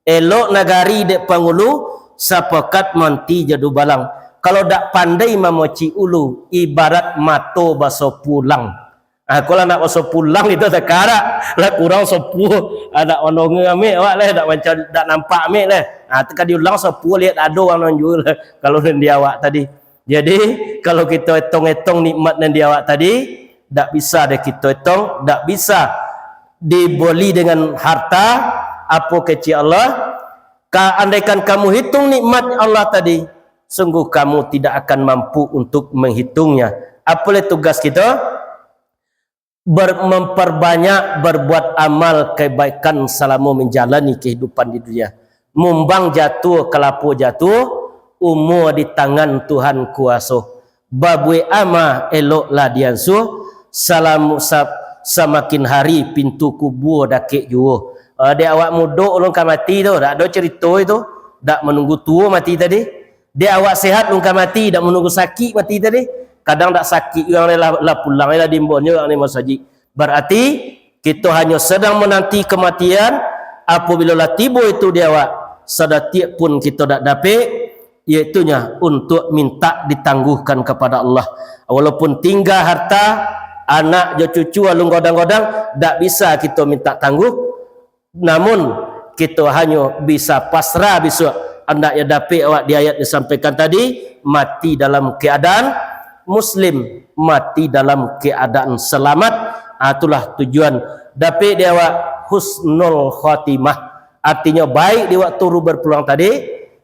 Elok nagari dek pangulu, sapakat manti jo dubalang. Kalau dak pandai mamocik ulu, ibarat mato baso pulang. Ah, kalau nak baso pulang itu sakarak, lah kurang sopuh. Ah, dak mandonga amek awak leh, dak manca-, dak nampak amek leh. Ah, tu ka diulang sopuh, liek ado urang nonjua leh, kalau nan di awak tadi. Jadi, kalau kito etong-etong nikmat nan di awak tadi, dak bisa deh kito etong, dak bisa diboli dengan harta, apo kecek Allah. Ka, andaikan kamu hitung nikmat Allah tadi, sungguh kamu tidak akan mampu untuk menghitungnya. Apo lai tugas kito? Ber-, memperbanyak berbuat amal kebaikan selama menjalani kehidupan di dunia. Mumbang jatuah, kalapo jatuah, umua di tangan Tuhan kuaso. Babuek ama eloklah diansuah, salamu-, sa-, samakin hari pintu kubua dakek juo. Ah, dek awak mudok ulun ka mati tu, dak ado cerito itu, dak manunggu tuo mati tadi. Dek awak sehat ulun ka mati, dak manunggu sakik mati tadi. Kadang dak sakik urang lah, lah pulang lah diimbonyo urang di masajik. Barati, kito hanyo sadang mananti kamatian, apabilo lah tibo itu di awak, sadatiak pun kito dak dapek, yaitunyo untuak mintak ditangguhkan kapada Allah. Walaupun tingga harta, anak jo cucu alun godang-godang, dak bisa kito mintak tangguh, namun kito hanyo bisa pasrah bisuak, andaknyo dapek awak di ayat disampaikan tadi, mati dalam keadaan muslim, mati dalam keadaan selamat. Ah, itulah tujuan dapek di awak husnul khotimah. Artinyo, baik di waktu ruh berpulang tadi.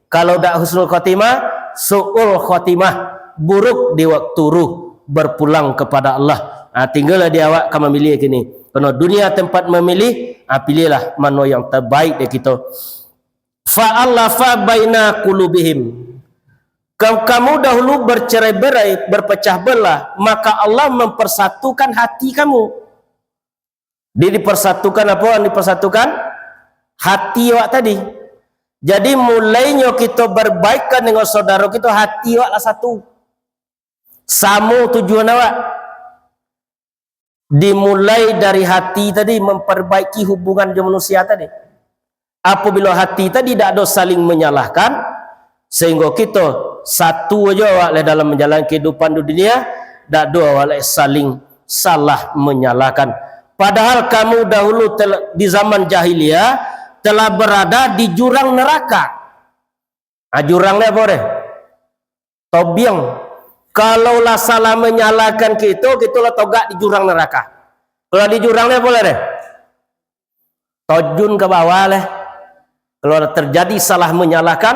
Kalau dak husnul khotimah, su'ul khotimah, buruk di waktu ruh berpulang kepada Allah. Ah, tinggallah di awak ka mamilih kini. Karena dunia tempat memilih, ah, pilihlah mano yang terbaik dari kito. Fa'allafa baina qulubihim. Kam-, kamu dahulu bercerai-berai, berpecah belah, maka Allah mempersatukan hati kamu. Di-, dipersatukan apa yang dipersatukan? Hati awak tadi. Jadi, mulainyo kito berbaikan dengan saudaro kito, hati awak lah satu. Samo tujuan awak. Dimulai dari hati tadi, memperbaiki hubungan jo manusia tadi. Apabila hati tadi dak ado saling menyalahkan, sehingga kito satu aja awak lai dalam menjalani kehidupan di dunia, dak ado awak lai saling salah menyalahkan. Padahal kamu dahulu tel-, di zaman jahiliyah telah berada di jurang neraka. Ah, jurang ni apa deh? Tobiang. Kalau lah salah menyalahkan kito, kito lah togak di jurang neraka. Kalau di jurang ni apa lah deh? Tojun ka bawah lah. Kalau lah terjadi salah menyalahkan,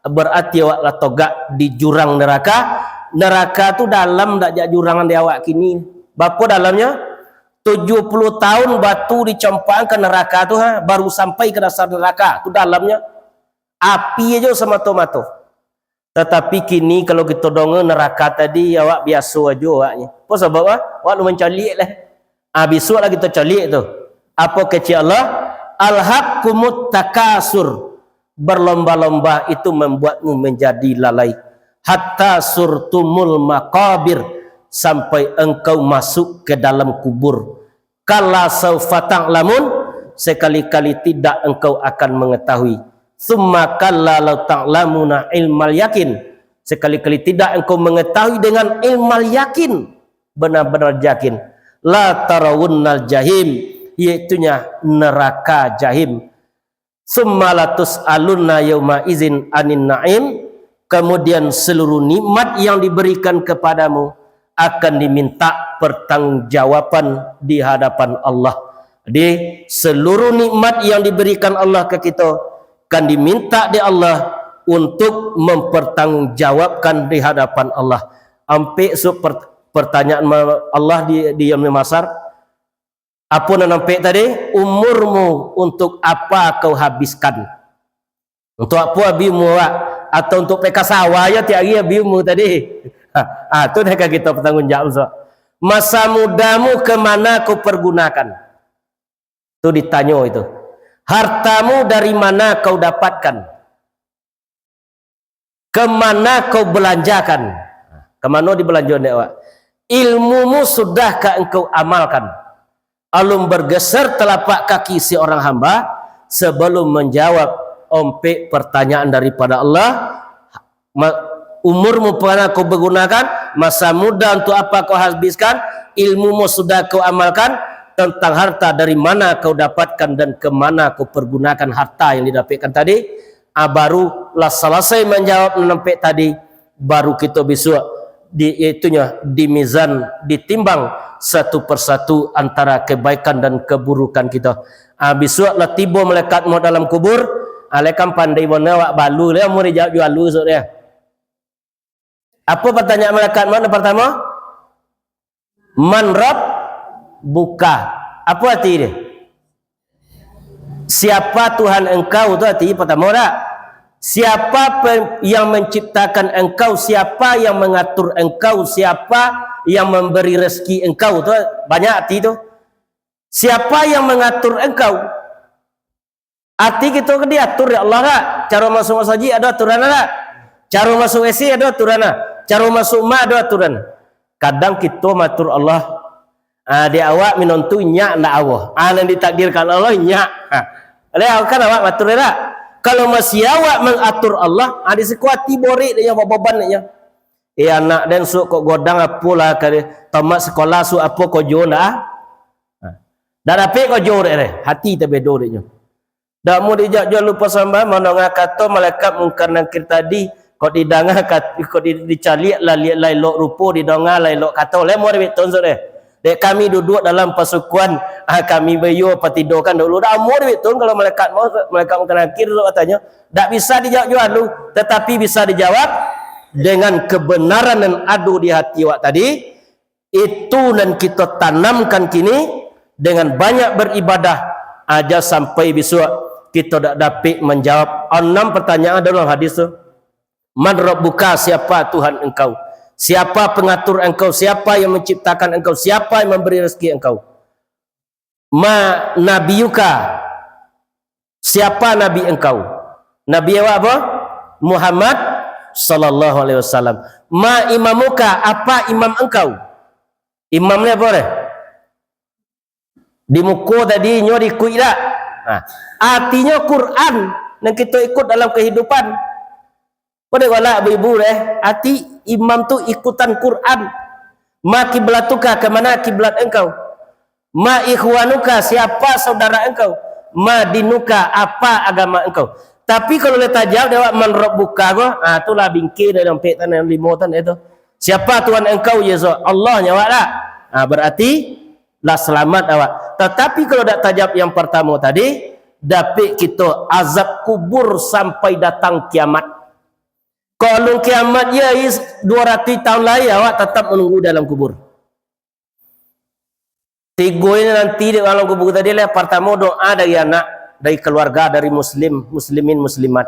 berarti awak lah togak di jurang neraka. Neraka tu dalam dak jak jurang di awak kini. Bapo dalamnyo? Tujuh puluh tahun batu dicampakkan ke neraka tu, ha, baru sampai ke dasar neraka. Tu dalamnyo. Api aja samato-mato. Tatapi kini kalau kito donga neraka tadi, awak biaso ajo awaknyo. Apo sabab, ah? Awak lu mancaliak lah. Ah, bisuak lah kito caliak tu. Apo kecek Allah? "Alhakumut takasur." Berlomba-lomba itu membuatmu menjadi lalai. "Hatta surtumul maqabir." Sampai engkau masuk ke dalam kubur. "Kalla saufa ta'lamun," sekali-kali tidak engkau akan mengetahui. "Tsumma kalla lau ta'lamuna ilmal yakin," sekali-kali tidak engkau mengetahui dengan ilmal yakin, benar-benar yakin. "La tarawunnal jahim," iaitunya neraka jahim. "Tsumma latus'alunna yauma izin anin na'im," kemudian seluruh nikmat yang diberikan kepadamu akan diminta pertanggungjawaban di hadapan Allah. Jadi, seluruh nikmat yang diberikan Allah ke kita akan diminta di Allah untuk mempertanggungjawabkan di hadapan Allah. Ampek su-, per-, pertanyaan ma-, Allah di, di Yaumil Mahsyar. Apo nan ampek tadi? Umurmu untuk apa kau habiskan? Untuk apo habis umur awak? Atau untuk peka sawah aja tiap hari habis umur tadi? Ha, ha, tu dah ka kita bertanggung jawab besar. Masa mudamu ke mana kau pergunakan? Tu ditanyo itu. Hartamu dari mana kau dapatkan? Ke mana kau belanjakan? Ke mano dibelanjo dek awak? Ilmumu sudahkah engkau amalkan? Alun bergeser telapak kaki seorang hamba sebelum menjawab ompek pertanyaan daripada Allah. Ma-, umurmu pernah kau bergunakan, masa muda untuk apa kau habiskan, ilmumu sudah kau amalkan, tentang harta dari mana kau dapatkan dan ke mana kau pergunakan harta yang didapatkan tadi. Ah, baru lah salasai manjawab nan ampek tadi, baru kito bisuak di, iaitunyo di mizan, ditimbang satu persatu antara kebaikan dan keburukan kito. Ah, bisuak lah tibo malaikat maut dalam kubur, ah, lai kan pandai bana awak balu, lai umur dijawab jo alu bisuak dia. Apo pertanyaan malaikat maut nan partamo? "Man Rabbuka?" Apo arti dia? "Siapa Tuhan engkau?" Tu arti partamo dak? Siapa pe-, yang menciptakan engkau? Siapa yang mengatur engkau? Siapa yang memberi rezeki engkau? Tu banyak arti tu. Siapa yang mengatur engkau? Ati kito kan diatur dek Allah dak? Caro masuk masajik ado aturan dak? Caro masuk W C ado aturan dak? Caro masuk rumah ado aturan. Kadang kito maatur Allah. Ah, di awak minum tu nyak ndak awo. Ah, nan ditakdirkan Allah nyak. Ha. Leh kan awak maatur dak? Kalau masih awak mengatur Allah, ah, di siko ati borek dek nyo, bababan dek nyo. Eh, anak den suok kok godang apolah ka tamat sekolah suok apo kojo ndak? Ah. Ha. Dak dapek kojo dek deh, hati tabedo dek nyo. Dak mau dijak jual lupa sambah, mandanga kato malaikat Mungkar Nangkir tadi, kok didanga kat-, kok di-, dicaliak lah liak lai lok rupo, didanga lai lok kato, lai mau dibik tun suok deh. Dek kami duduak dalam pasukuan, ah, kami bayo patidokan dulu. Dak mau dibik tun kalau malaikat mau, malaikat Mungkar Nangkir tu katanyo, dak bisa dijawab juo lu, tetapi bisa dijawab dengan kebenaran nan ado di hati awak tadi, itu nan kito tanamkan kini, dengan banyak beribadah, aja sampai bisuak kito dak dapik manjawab anam pertanyaan dalam hadis tu. "Man rabbuka?" Siapa Tuhan engkau? Siapa pengatur engkau? Siapa yang menciptakan engkau? Siapa yang memberi rezeki engkau? "Ma nabiyuka?" Siapa nabi engkau? Nabi awak apa? Muhammad sallallahu alaihi wasallam. "Ma imamuka?" Apa imam engkau? Imam ni apa deh? Di muko tadi nyo diikuik dak? Nah, artinyo Quran yang kito ikut dalam kehidupan. Kok dek galak ibu-ibu deh, ati imam tu ikutan Quran. "Ma kiblatuka?" Ka mana kiblat engkau? "Ma ikhwanuka?" Siapa saudara engkau? "Ma dinuka?" Apa agama engkau? Tapi kalau lah tajawab dek awak, "Man rabbuka?" ko, ah, tu lah bingkir dari ampek tan, limo tan itu. "Siapa Tuhan engkau?" Yesus, Allah nyo awak lah. Ah, berarti lah selamat awak. Tetapi kalau dak tajawab yang pertama tadi, dapik kito azab kubur sampai datang kiamat. Kalau alun kiamat, ya, is, dua ratus tahun lai, awak tetap menunggu dalam kubur. Tigo ini nanti di dalam kubur tadi lah, pertama doa dari anak, dari keluarga, dari muslim, muslimin, muslimat.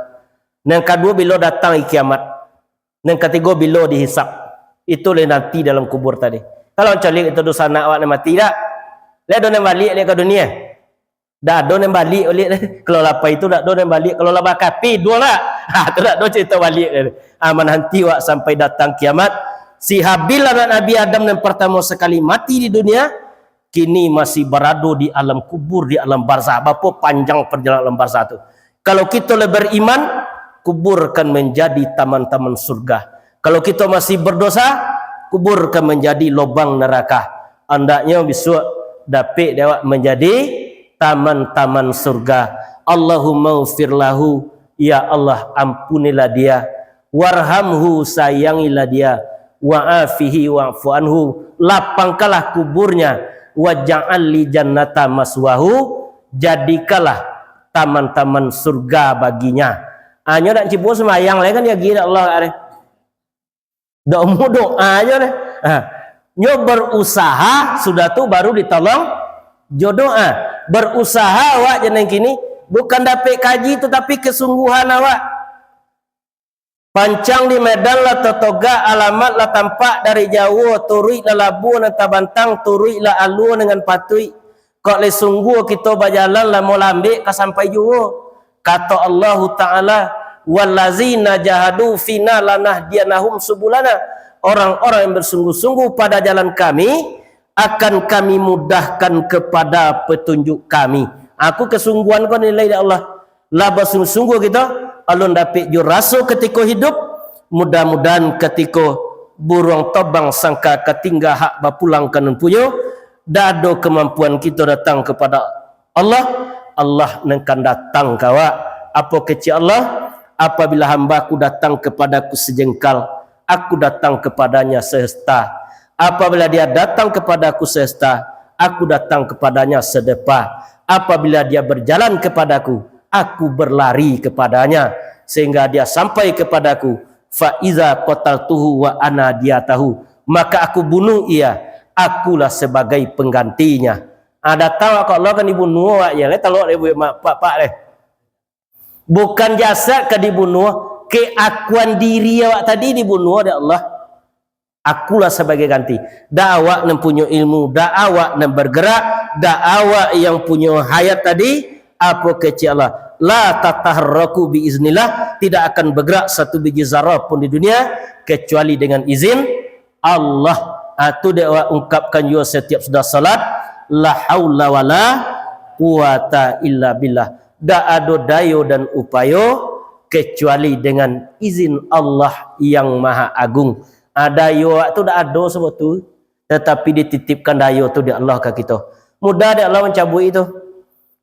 Yang kedua, bilo datang kiamat. Yang ketiga, bilo dihisab. Itu lah nanti dalam kubur tadi. Kalau calik itu dosa anak awak ni mati dak? Lah ado nan balik lah ka dunia. Dak ado nan balik balik. Kalau lah pai tu dak ado nan balik. Kalau lah bakape, duo lah. Ha, tu dak ado cerita balik. Ha, mananti wak sampai datang kiamat. Si Habil anak Nabi Adam nan pertama sekali mati di dunia, kini masih barado di alam kubur, di alam barzah. Bapo panjang perjalanan alam barzah tu. Kalau kito lah beriman, kubur kan menjadi taman-taman surga. Kalau kito masih berdosa, kubur kan menjadi lobang neraka. Andaknyo bisuak dapik dek awak manjadi taman-taman surga. Allahumma ufir lahu, ya Allah, ampunilah dia. Warhamhu, sayangilah dia. Wa afihi wa'fu anhu, lapangkanlah kuburnya. Wa ja'al li jannata maswahu, jadikanlah taman-taman surga baginya. Anyo dak cibo sembayang lai kan dia gila Allah are. Dak mau doa aja deh. Ha. Nyo berusaha, sudah tu baru ditolong jo doa. Berusaha awak jangan kini, bukan dapik kaji tu, tapi kesungguhan awak. Pancang di Medan lah tatogak, alamat lah tampak dari jauah, turuik lah labuah nan tabantang, turuik lah alua dengan patuik. Kok lai sungguah kito bajalan, lamo lambek ka sampai juo. Kato Allahu Ta'ala, "Wallazina jahadu fina lanahdiyanahum subulana." Orang-orang yang bersungguh-sungguh pada jalan Kami, akan Kami mudahkan kepada petunjuk Kami. Aku kesungguhan ko nilai dari Allah. Lah basungguh-sungguh kito, alun dapik jo raso katiko hidup, mudah-mudahan katiko buruang tobang sangka ka tingga hak bapulang ka nan punyo, dak ado kamampuan kito datang kapada Allah, Allah nan kan datang ka awak. Apo kecek Allah? Apabila hamba-Ku datang kapada-Ku sajengkal, Aku datang kapadanya sehasta. Apabila dia datang kapada-Ku sehasta, Aku datang kapadanya sedepa. Apabila dia berjalan kapada-Ku, Aku berlari kapadanya, sehingga dia sampai kapada-Ku. Fa iza qataltuhu wa ana diyatahu, maka Aku bunuh ia, Akulah sebagai penggantinya. Ah, datang ka Allah kan dibunuh awak, ya, lai talok dek buek mak, pak-pak deh. Bukan jasad ka dibunuah, keakuan diri awak tadi dibunuah dek Allah. Akulah sabagai ganti. Dak awak nan punyo ilmu, dak awak nan bergerak, dak awak yang punyo hayat tadi, apo kecek Allah? La tataharraku bi iznillah, tidak akan bergerak satu biji zarah pun di dunia kecuali dengan izin Allah. Ah, tu dek awak ungkapkan juo setiap sudah salat, la haula wala quwata illa billah. Dak ado dayo dan upayo kecuali dengan izin Allah yang Maha Agung. Ah, dayo awak tu dak ado sabatul, tatapi dititipkan dayo tu dek Allah ka kito. Mudah dek Allah mancabuik itu.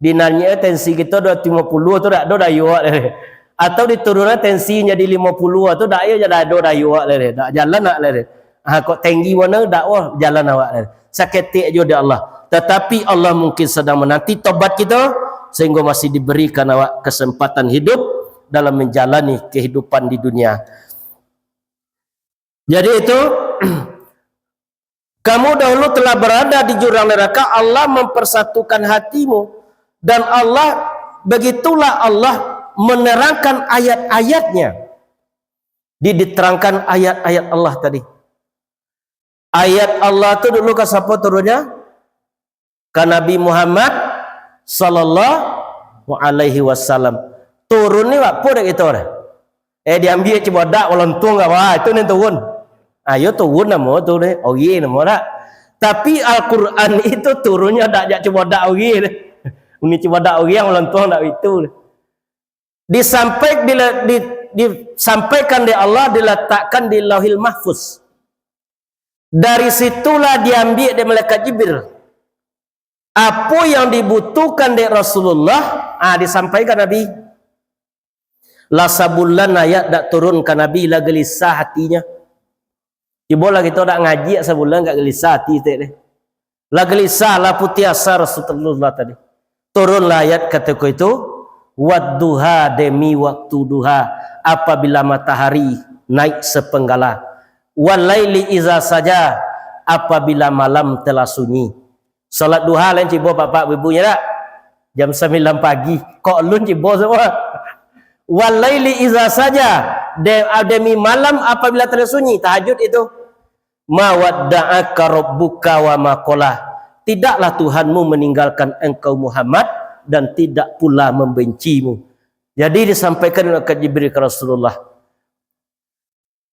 Dinanyo tensi kito dua ratus limo puluah tu dak ado dayo awak lai. Atau diturunkan tensi jadi limo puluah tu dak yo dak ado dayo awak lai. Dak jalan awak lai. Ha, kok tinggi mano dak wah jalan awak lai. Saketek jo dek Allah. Tatapi Allah mungkin sadang menanti tobat kito sehingga masih diberikan awak kesempatan hidup dalam menjalani kehidupan di dunia. Jadi itu, kamu dahulu telah berada di jurang neraka, Allah mempersatukan hatimu, dan Allah, begitulah Allah menerangkan ayat-ayatnya. Di-, diterangkan ayat-ayat Allah tadi. Ayat Allah tu dulu ka siapa turunnya? Ka Nabi Muhammad sallallahu alaihi wasallam. Turun ni apo dek kito dah? Eh, diambiak cibadak, balontuang ka bawah, itu ni turun. Ayo turun namo tu deh, oge namo dak? Tapi Al-Quran itu turunnyo dak jak cibadak oge deh. Uni cibadak oge yang balontuang dak itu deh. Disampai-, dila-, di-, disampaikan dek Allah, dilatakkan di Lauhil Mahfuz. Dari situlah diambiak dek malaikat Jibril. Apo yang dibutuhkan dek Rasulullah, ah, disampaikan Nabi. Lah sabulan ayat dak turun ka Nabi, lah gelisah hatinyo. Cubolah kito dak ngaji sabulan, dak gelisah hati tek deh. Lah gelisah, lah putus asa Rasulullah tadi. Turunlah ayat katiko itu, "Wadduha," demi waktu duha, apabila matahari naik sepenggala. "Walaili iza saja," apabila malam telah sunyi. Salat duha lain cibo bapak ibu nyo dak? Jam sambilan pagi. Kok alun cibo semua? "Walaili iza saja," de-, demi malam apabila telah sunyi, tahajud itu. "Ma wadda'aka rabbuka wa ma qala." Tidaklah Tuhanmu meninggalkan engkau Muhammad dan tidak pula membencimu. Jadi disampaikan malaikat Jibril ka Rasulullah.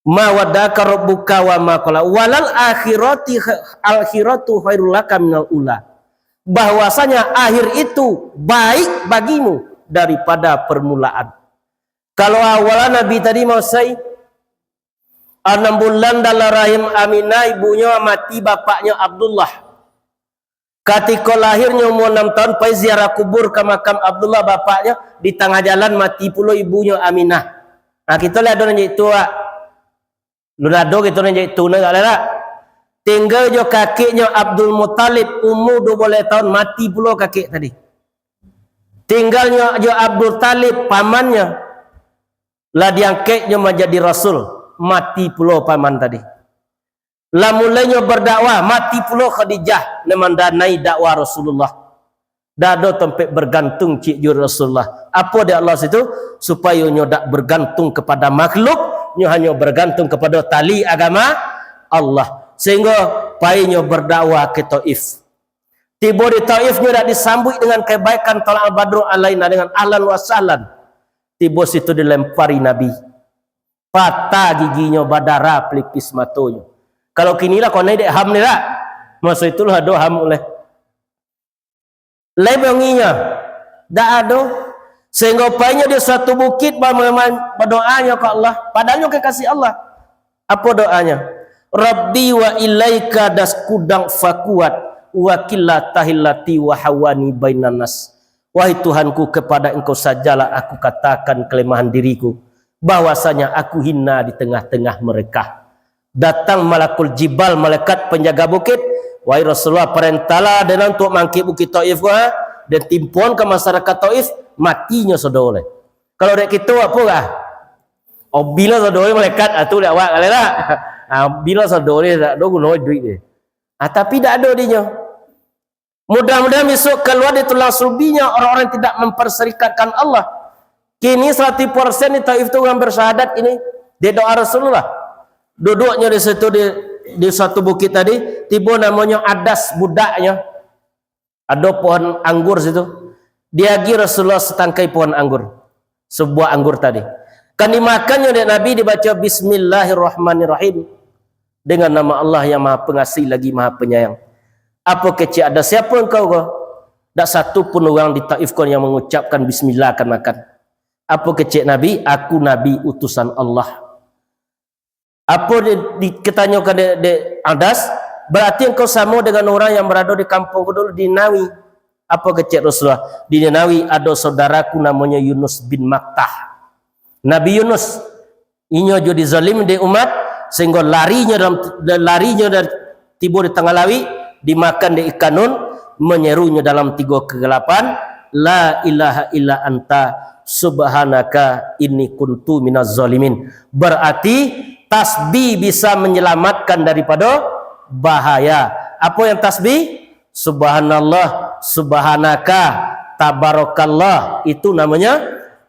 "Ma wadda'aka rabbuka wa ma qala. Walal akhirati kha-, akhiratu khairul laka minal ula." Bahwasanya akhir itu baik bagimu daripada permulaan. Kalau awal Nabi tadi mausai, anam bulan dalam rahim Aminah, ibunyo mati, bapaknyo Abdullah. Katiko lahirnyo umur anam tahun, pai ziarah kubur ka makam Abdullah, bapaknyo, di tangah jalan mati pulo ibunyo Aminah. Nah, kito lah ado nan cak itu, Wak. Lun ado kito nan cak itu, nah, gak lah, tak? Tinggal jo kakeknyo Abdul Muttalib, umur duo baleh tahun, mati pulo kakek tadi. Tinggalnyo jo Abdul Talib, pamannyo, lah diangkeknyo manjadi rasul, mati pulo paman tadi. Lah mulainyo berdakwah, mati pulo Khadijah, nan mandanai dakwah Rasulullah. Dak ado tampek bergantung cik jo Rasulullah. Apo dek Allah situ? Supayo nyo dak bergantung kepada makhluk, nyo hanyo bergantung kepada tali agama Allah. Sehingga painyo berdakwah ke Taif. Tibo di Taif, nyo dak disambuik dengan kebaikan, tolak badru alaina, dengan ahlan wa sahlan. Tibo situ dilempari Nabi. Patah giginyo, badarah pelipis matonyo. Kalau kini lah konai dek ham ni lah. Maso itulah ado ham uleh. Lai bonginyo. Dak ado. Sehingga painyo di suatu bukit ba-, ba-, badoanyo ka Allah. Padahal nyo kekasih Allah. Apo doanyo? "Rabbi wa ilaika daskudang fakuat, wa qillata hilati wa hawani bainan nas." Wahai Tuhanku, kepada Engkau sajalah aku katakan kelemahan diriku, bahwasanya aku hina di tengah-tengah mereka. Datang malakul jibal, malaikat penjaga bukit, "Wahai Rasulullah, parentahlah dek nan untuak mangkik bukit Taif ko, ha, dan timpoan ka masyarakat Taif, matinyo sado lai." Kalau dek kito, apo kah? Obilo sado malaikat, ah, tu dek awak kali lah. Ah, obilo sado ni, dak ado guno duit ni. Ah, tapi dak ado dinyo. Mudah-mudahan besok keluar di tulang sulbinyo orang-orang yang tidak memperserikatkan Allah. Kini saratuih persen di Taif tu urang bersyahadat kini. Dek doa Rasulullah. Duduknyo di situ di, di suatu bukik tadi, tibo namonyo Adas budaknyo. Ado pohon anggur situ. Diagiah Rasulullah satangkai pohon anggur. Sabuah anggur tadi. Kan dimakannyo dek Nabi, dibaco bismillahirrahmanirrahim. Dengan nama Allah yang Maha Pengasih lagi Maha Penyayang. Apo kecek Adas, siapo engkau ko? Dak satu pun urang di Taif ko yang mengucapkan bismillah akan makan. Apo kecek Nabi? Aku Nabi utusan Allah. Apo di, dikatanyokan dek, dek Adas? Berarti engkau samo dengan orang yang berado di kampung ko dulu di Ninawi. Apo kecek Rasulullah? Di Ninawi ado saudaraku namonyo Yunus bin Matta. Nabi Yunus, inyo jo dizalim dek umat, sehinggo larinyo dalam, larinyo dari, tibo di tangah lauik, dimakan dek ikan nun, menyerunya dalam tigo kegelapan, "La ilaha illa anta, subhanaka inni kuntu minaz zalimin." Berarti, tasbih bisa menyelamatkan daripada bahaya. Apo yang tasbih? Subhanallah, subhanaka, tabarakallah. Itu namanya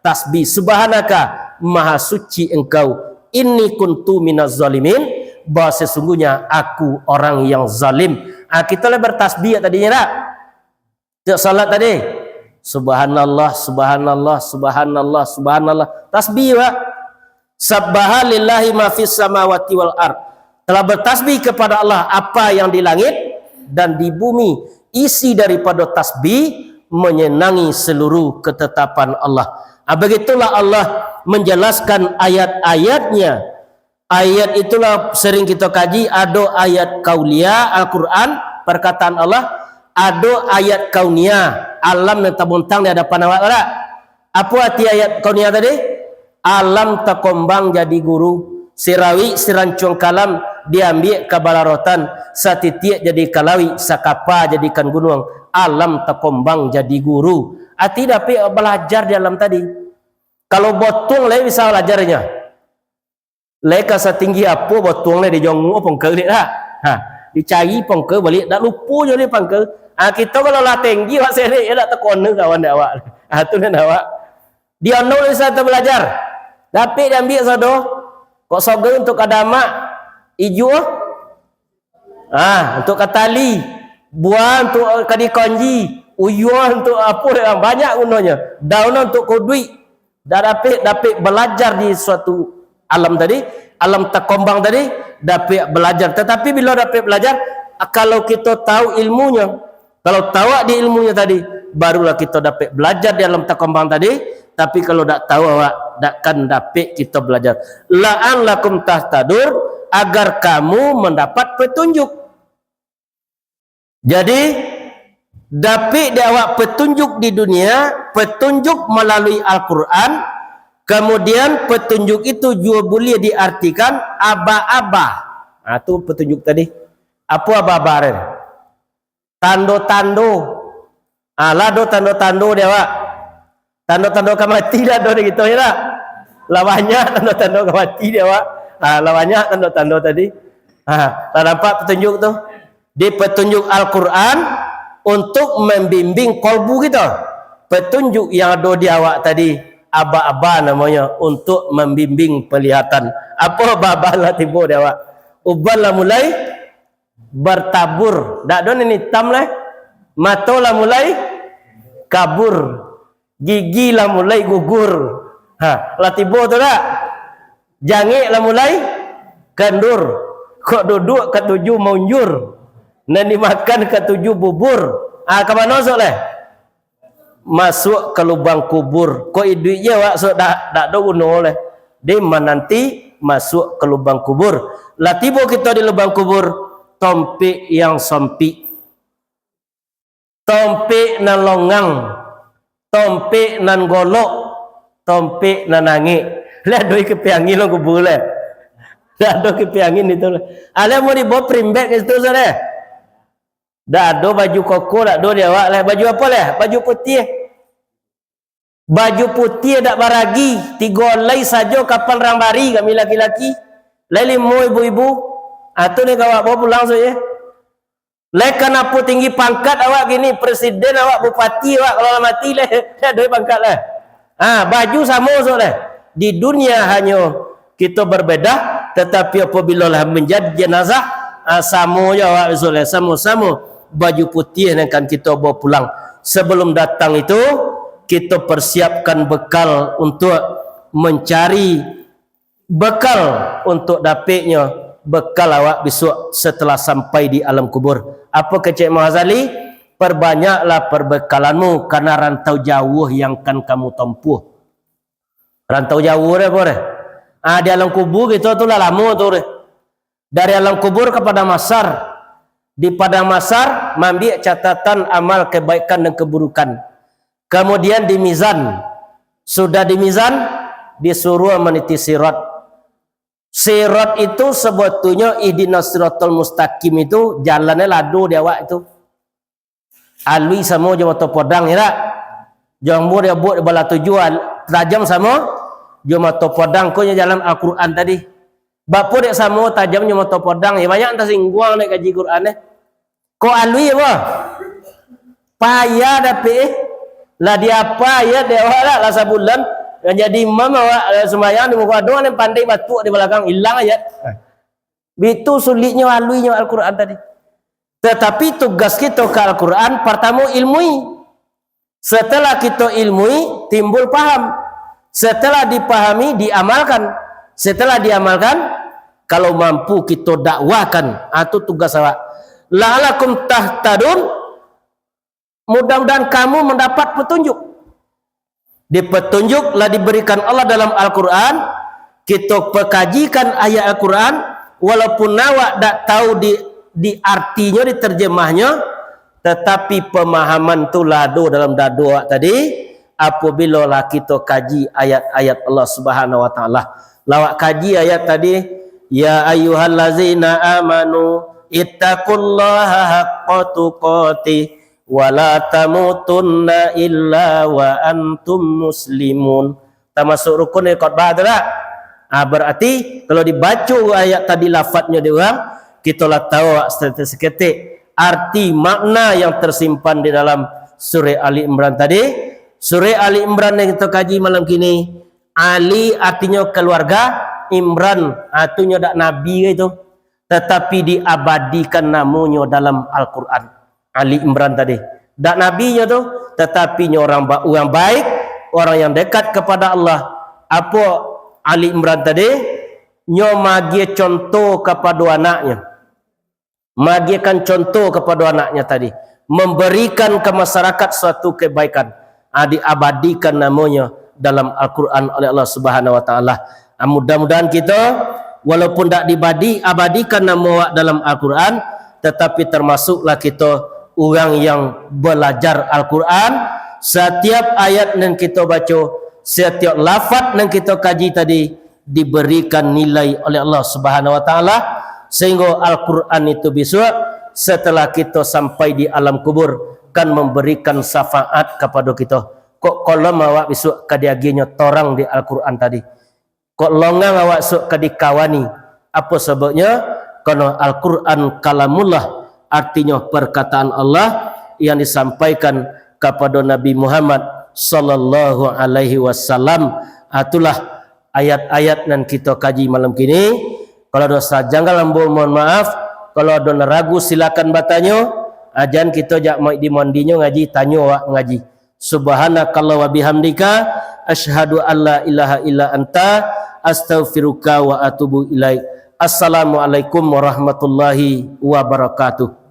tasbih. Subhanaka, maha suci Engkau. Inni kuntu minaz zalimin, bahwa sesungguhnya aku orang yang zalim. Ah, kita lah bertasbih tadi, ya tak? Setiap salat tadi, subhanallah, subhanallah, subhanallah, subhanallah. Tasbih, Pak. Sabbaha lillahi ma fis samawati wal ard. Telah bertasbih kepada Allah apa yang di langit dan di bumi. Isi daripada tasbih menyenangi seluruh ketetapan Allah. Ah, begitulah Allah menjelaskan ayat-ayatnya. Ayat itulah sering kita kaji, ado ayat kaulia, Al-Quran, perkataan Allah, ado ayat kaunia, alam yang tabuntang di hadapan awak, tak? Apo arti ayat kaunia tadi? Alam takombang jadi guru, sirawik sirancuang kalam diambiak ka balarotan, satitiak jadi ka lawik, sakapa jadikan gunuang, alam takombang jadi guru. Arti dapek balajar di alam tadi. Kalau botuang lai bisa balajarnyo. Lai ka satinggi apo botuang lai dijongok pangka liak dak? Ha, dicari pangka baliak, dak lupo jo lai pangka. Ha, kito kalau lah tinggi, awak serek, yo dak takona kawan dek awak. Ha, tu nan awak. Di anu lai sato balajar. Dapek diambiak sado. Kok sogo untuak ka damak, ijo. Ah, untuak ka tali, buah untuak ka dikonji, uyuah untuak apo, banyak gunonyo. Daun untuak kuduik. Dak dapek, dapek balajar di suatu alam tadi, alam takombang tadi, dapek balajar. Tatapi bilo dapek balajar, kalau kito tahu ilmunyo, kalau tahu di ilmunyo tadi, barulah kito dapek balajar di alam takombang tadi. Tapi kalau dak tahu awak, dak kan dapek kito balajar. La'allakum tahtadun, agar kamu mendapat petunjuk. Jadi, dapek di awak petunjuk di dunia, petunjuk malalui Al-Quran, kemudian petunjuk itu juo buliah diartikan aba-aba. Ah, tu petunjuk tadi. Apo aba-aba tadi? Tando-tando. Ah, lah ado tando-tando di awak. Tando-tando ka mati lah ado di kito, yo dak? Lah banyak tando-tando ka mati di awak. Ah, lah banyak tando-tando tadi. Ah, lah nampak petunjuk tu. Di petunjuk Al-Quran untuk membimbing kolbu kito. Petunjuk yang ado di awak tadi, aba-aba namonyo, untuk membimbing penglihatan. Apo aba-aba lah tibo di awak? Uban lah mulai bertabur. Dak ado nan itam lai. Mato lah mulai kabur. Gigi lah mulai gugur. Ha, lah tibo tu dak? Jangek lah mulai kendur. Kok duduak katuju maunjur. Nan dimakan katuju bubur. Ah, ka mano sok lai? Masuak ka lubang kubur. Kok iduik je awak sok dak, dak ado guno lai. Di mananti masuak ka lubang kubur. Lah tibo kito di lubang kubur, tompek yang sompik. Tompek nan longang, tompek nan golok, tompek nan angek. Lah ado kipiah angin lubang kubur lai. Lah ado kipiah angin itu lai. Alah mau dibawa primbek ka situ, saudara. Dak ado baju koko, dak ado di awak lai. Baju apo lai? Baju putiah. Baju putiah dak baragi, tigo alai sajo kapan rang bari kami laki-laki. Lai limo ibu-ibu. Ah, tu ni ka awak bawa pulang sajo. Lai kanapo tinggi pangkat awak kini, presiden awak, bupati awak, kalau lah mati lai, lai ado pangkat lai. Ah, baju samo, sudah. Di dunia hanyo kito berbeda, tetapi apabila lah manjadi jenazah, ah, samo jo awak, sudah. Samo-samo baju putih nan akan kito bawa pulang. Sebelum datang itu, kito persiapkan bekal untuk mencari bekal untuk dapeknyo bekal awak bisuak setelah sampai di alam kubur. Apo kecek Imam Ghazali? Perbanyaklah perbekalanmu, karena rantau jauah yang akan kamu tempuh. Rantau jauah deh, apo deh? Ah, di alam kubur kito tu lah lamo tu deh. Dari alam kubur ka padang mahsyar. Di padang mahsyar, maambiak catatan amal kebaikan dan keburukan. Kemudian di mizan. Sudah di mizan, disuruah maniti sirat. Sirat itu sebetulnyo ihdinas siratal mustaqim itu, jalannyo lado di awak itu. Alui samo jo mato podang, ya tak? Jan ambo diabuak di balah tujuah, al-, tajam samo jo mato podang, ko nyo jalan Al-Quran tadi. Baa dek samo tajam jo mato podang, ya banyak nan tasingguang dek kaji Quran, eh. Ko alui apo? Payah dapek, eh. Lah diapa ayat dek awak lah, lah sabulan. Nan jadi imam awak, lah sumbayang di muko ado, nan pandai batuk di balakang, ilang ayat. Bitu suliknyo, aluinyo Al-Quran tadi. Tetapi tugas kito ka Al-Quran, partamo ilmui. Setelah kito ilmui, timbul paham. Setelah dipahami, diamalkan. Setelah diamalkan, kalau mampu kito dakwahkan. Ah, tu tugas awak. La'allakum tahtadun, mudah-mudahan kamu mendapat petunjuk. Di petunjuk lah diberikan Allah dalam Al-Quran, kito pekajikan ayat Al-Quran, walaupun awak dak tahu di, di artinyo, di terjemahnyo, tetapi pemahaman tu lah ado dalam dado awak tadi. Apabila lah kito kaji ayat-ayat Allah Subhanahu Wa Taala, lah awak kaji ayat tadi, "Ya ayyuhallazina amanu ittaqullaha haqqa tuqatih wala tamutunna illa wa antum muslimun." Tamasuk rukun dari khotbah tu tak? Ah, berarti kalau dibaco ayat tadi lafadnyo di urang, kito lah tahu saketek-saketek arti makna yang tersimpan di dalam surah Ali Imran tadi. Surah Ali Imran yang kito kaji malam kini, Ali artinyo keluarga, Imran artinyo dak nabi itu, tetapi diabadikan namonyo dalam Al-Quran. Ali Imran tadi. Dak nabinyo tu, tetapi nyo orang ba-, orang baik, orang yang dekat kepada Allah. Apo Ali Imran tadi? Nyo maagiah contoh kapado anaknyo. Maagiahkan contoh kapado anaknyo tadi. Memberikan ka masyarakat suatu kebaikan. Ah, diabadikan namonyo dalam Al-Quran oleh Allah Subhanahu Wa Taala. Ah, mudah-mudahan kito, walaupun dak dibadi-, abadikan namo awak dalam Al-Quran, tetapi termasuklah kito urang yang balajar Al-Quran. Satiap ayat nan kito baco, satiap lafaz nan kito kaji tadi, diberikan nilai oleh Allah Subhanahu Wa Taala, sehingga Al-Quran itu bisuak setelah kito sampai di alam kubur, kan memberikan syafaat kapado kito. Kok kolom awak bisuak ka diagiahnyo torang di Al-Quran tadi. Kok longang awak suak ka dikawani. Apo sababnyo? Karano Al-Quran kalamullah, artinyo perkataan Allah yang disampaikan kapado Nabi Muhammad sallallahu alaihi wasallam. Ah, itulah ayat-ayat nan kito kaji malam kini. Kalau ado sajanggal, ambo mohon maaf. Kalau ado nan ragu, silakan batanyo. Ah, jan kito jak ma-, di mandinyo ngaji, tanyo awak ngaji. Subhanakallah wa bihamdika, asyhadu an la ilaha illa anta, astaghfiruka wa atubu ilaik. Assalamualaikum warahmatullahi wabarakatuh.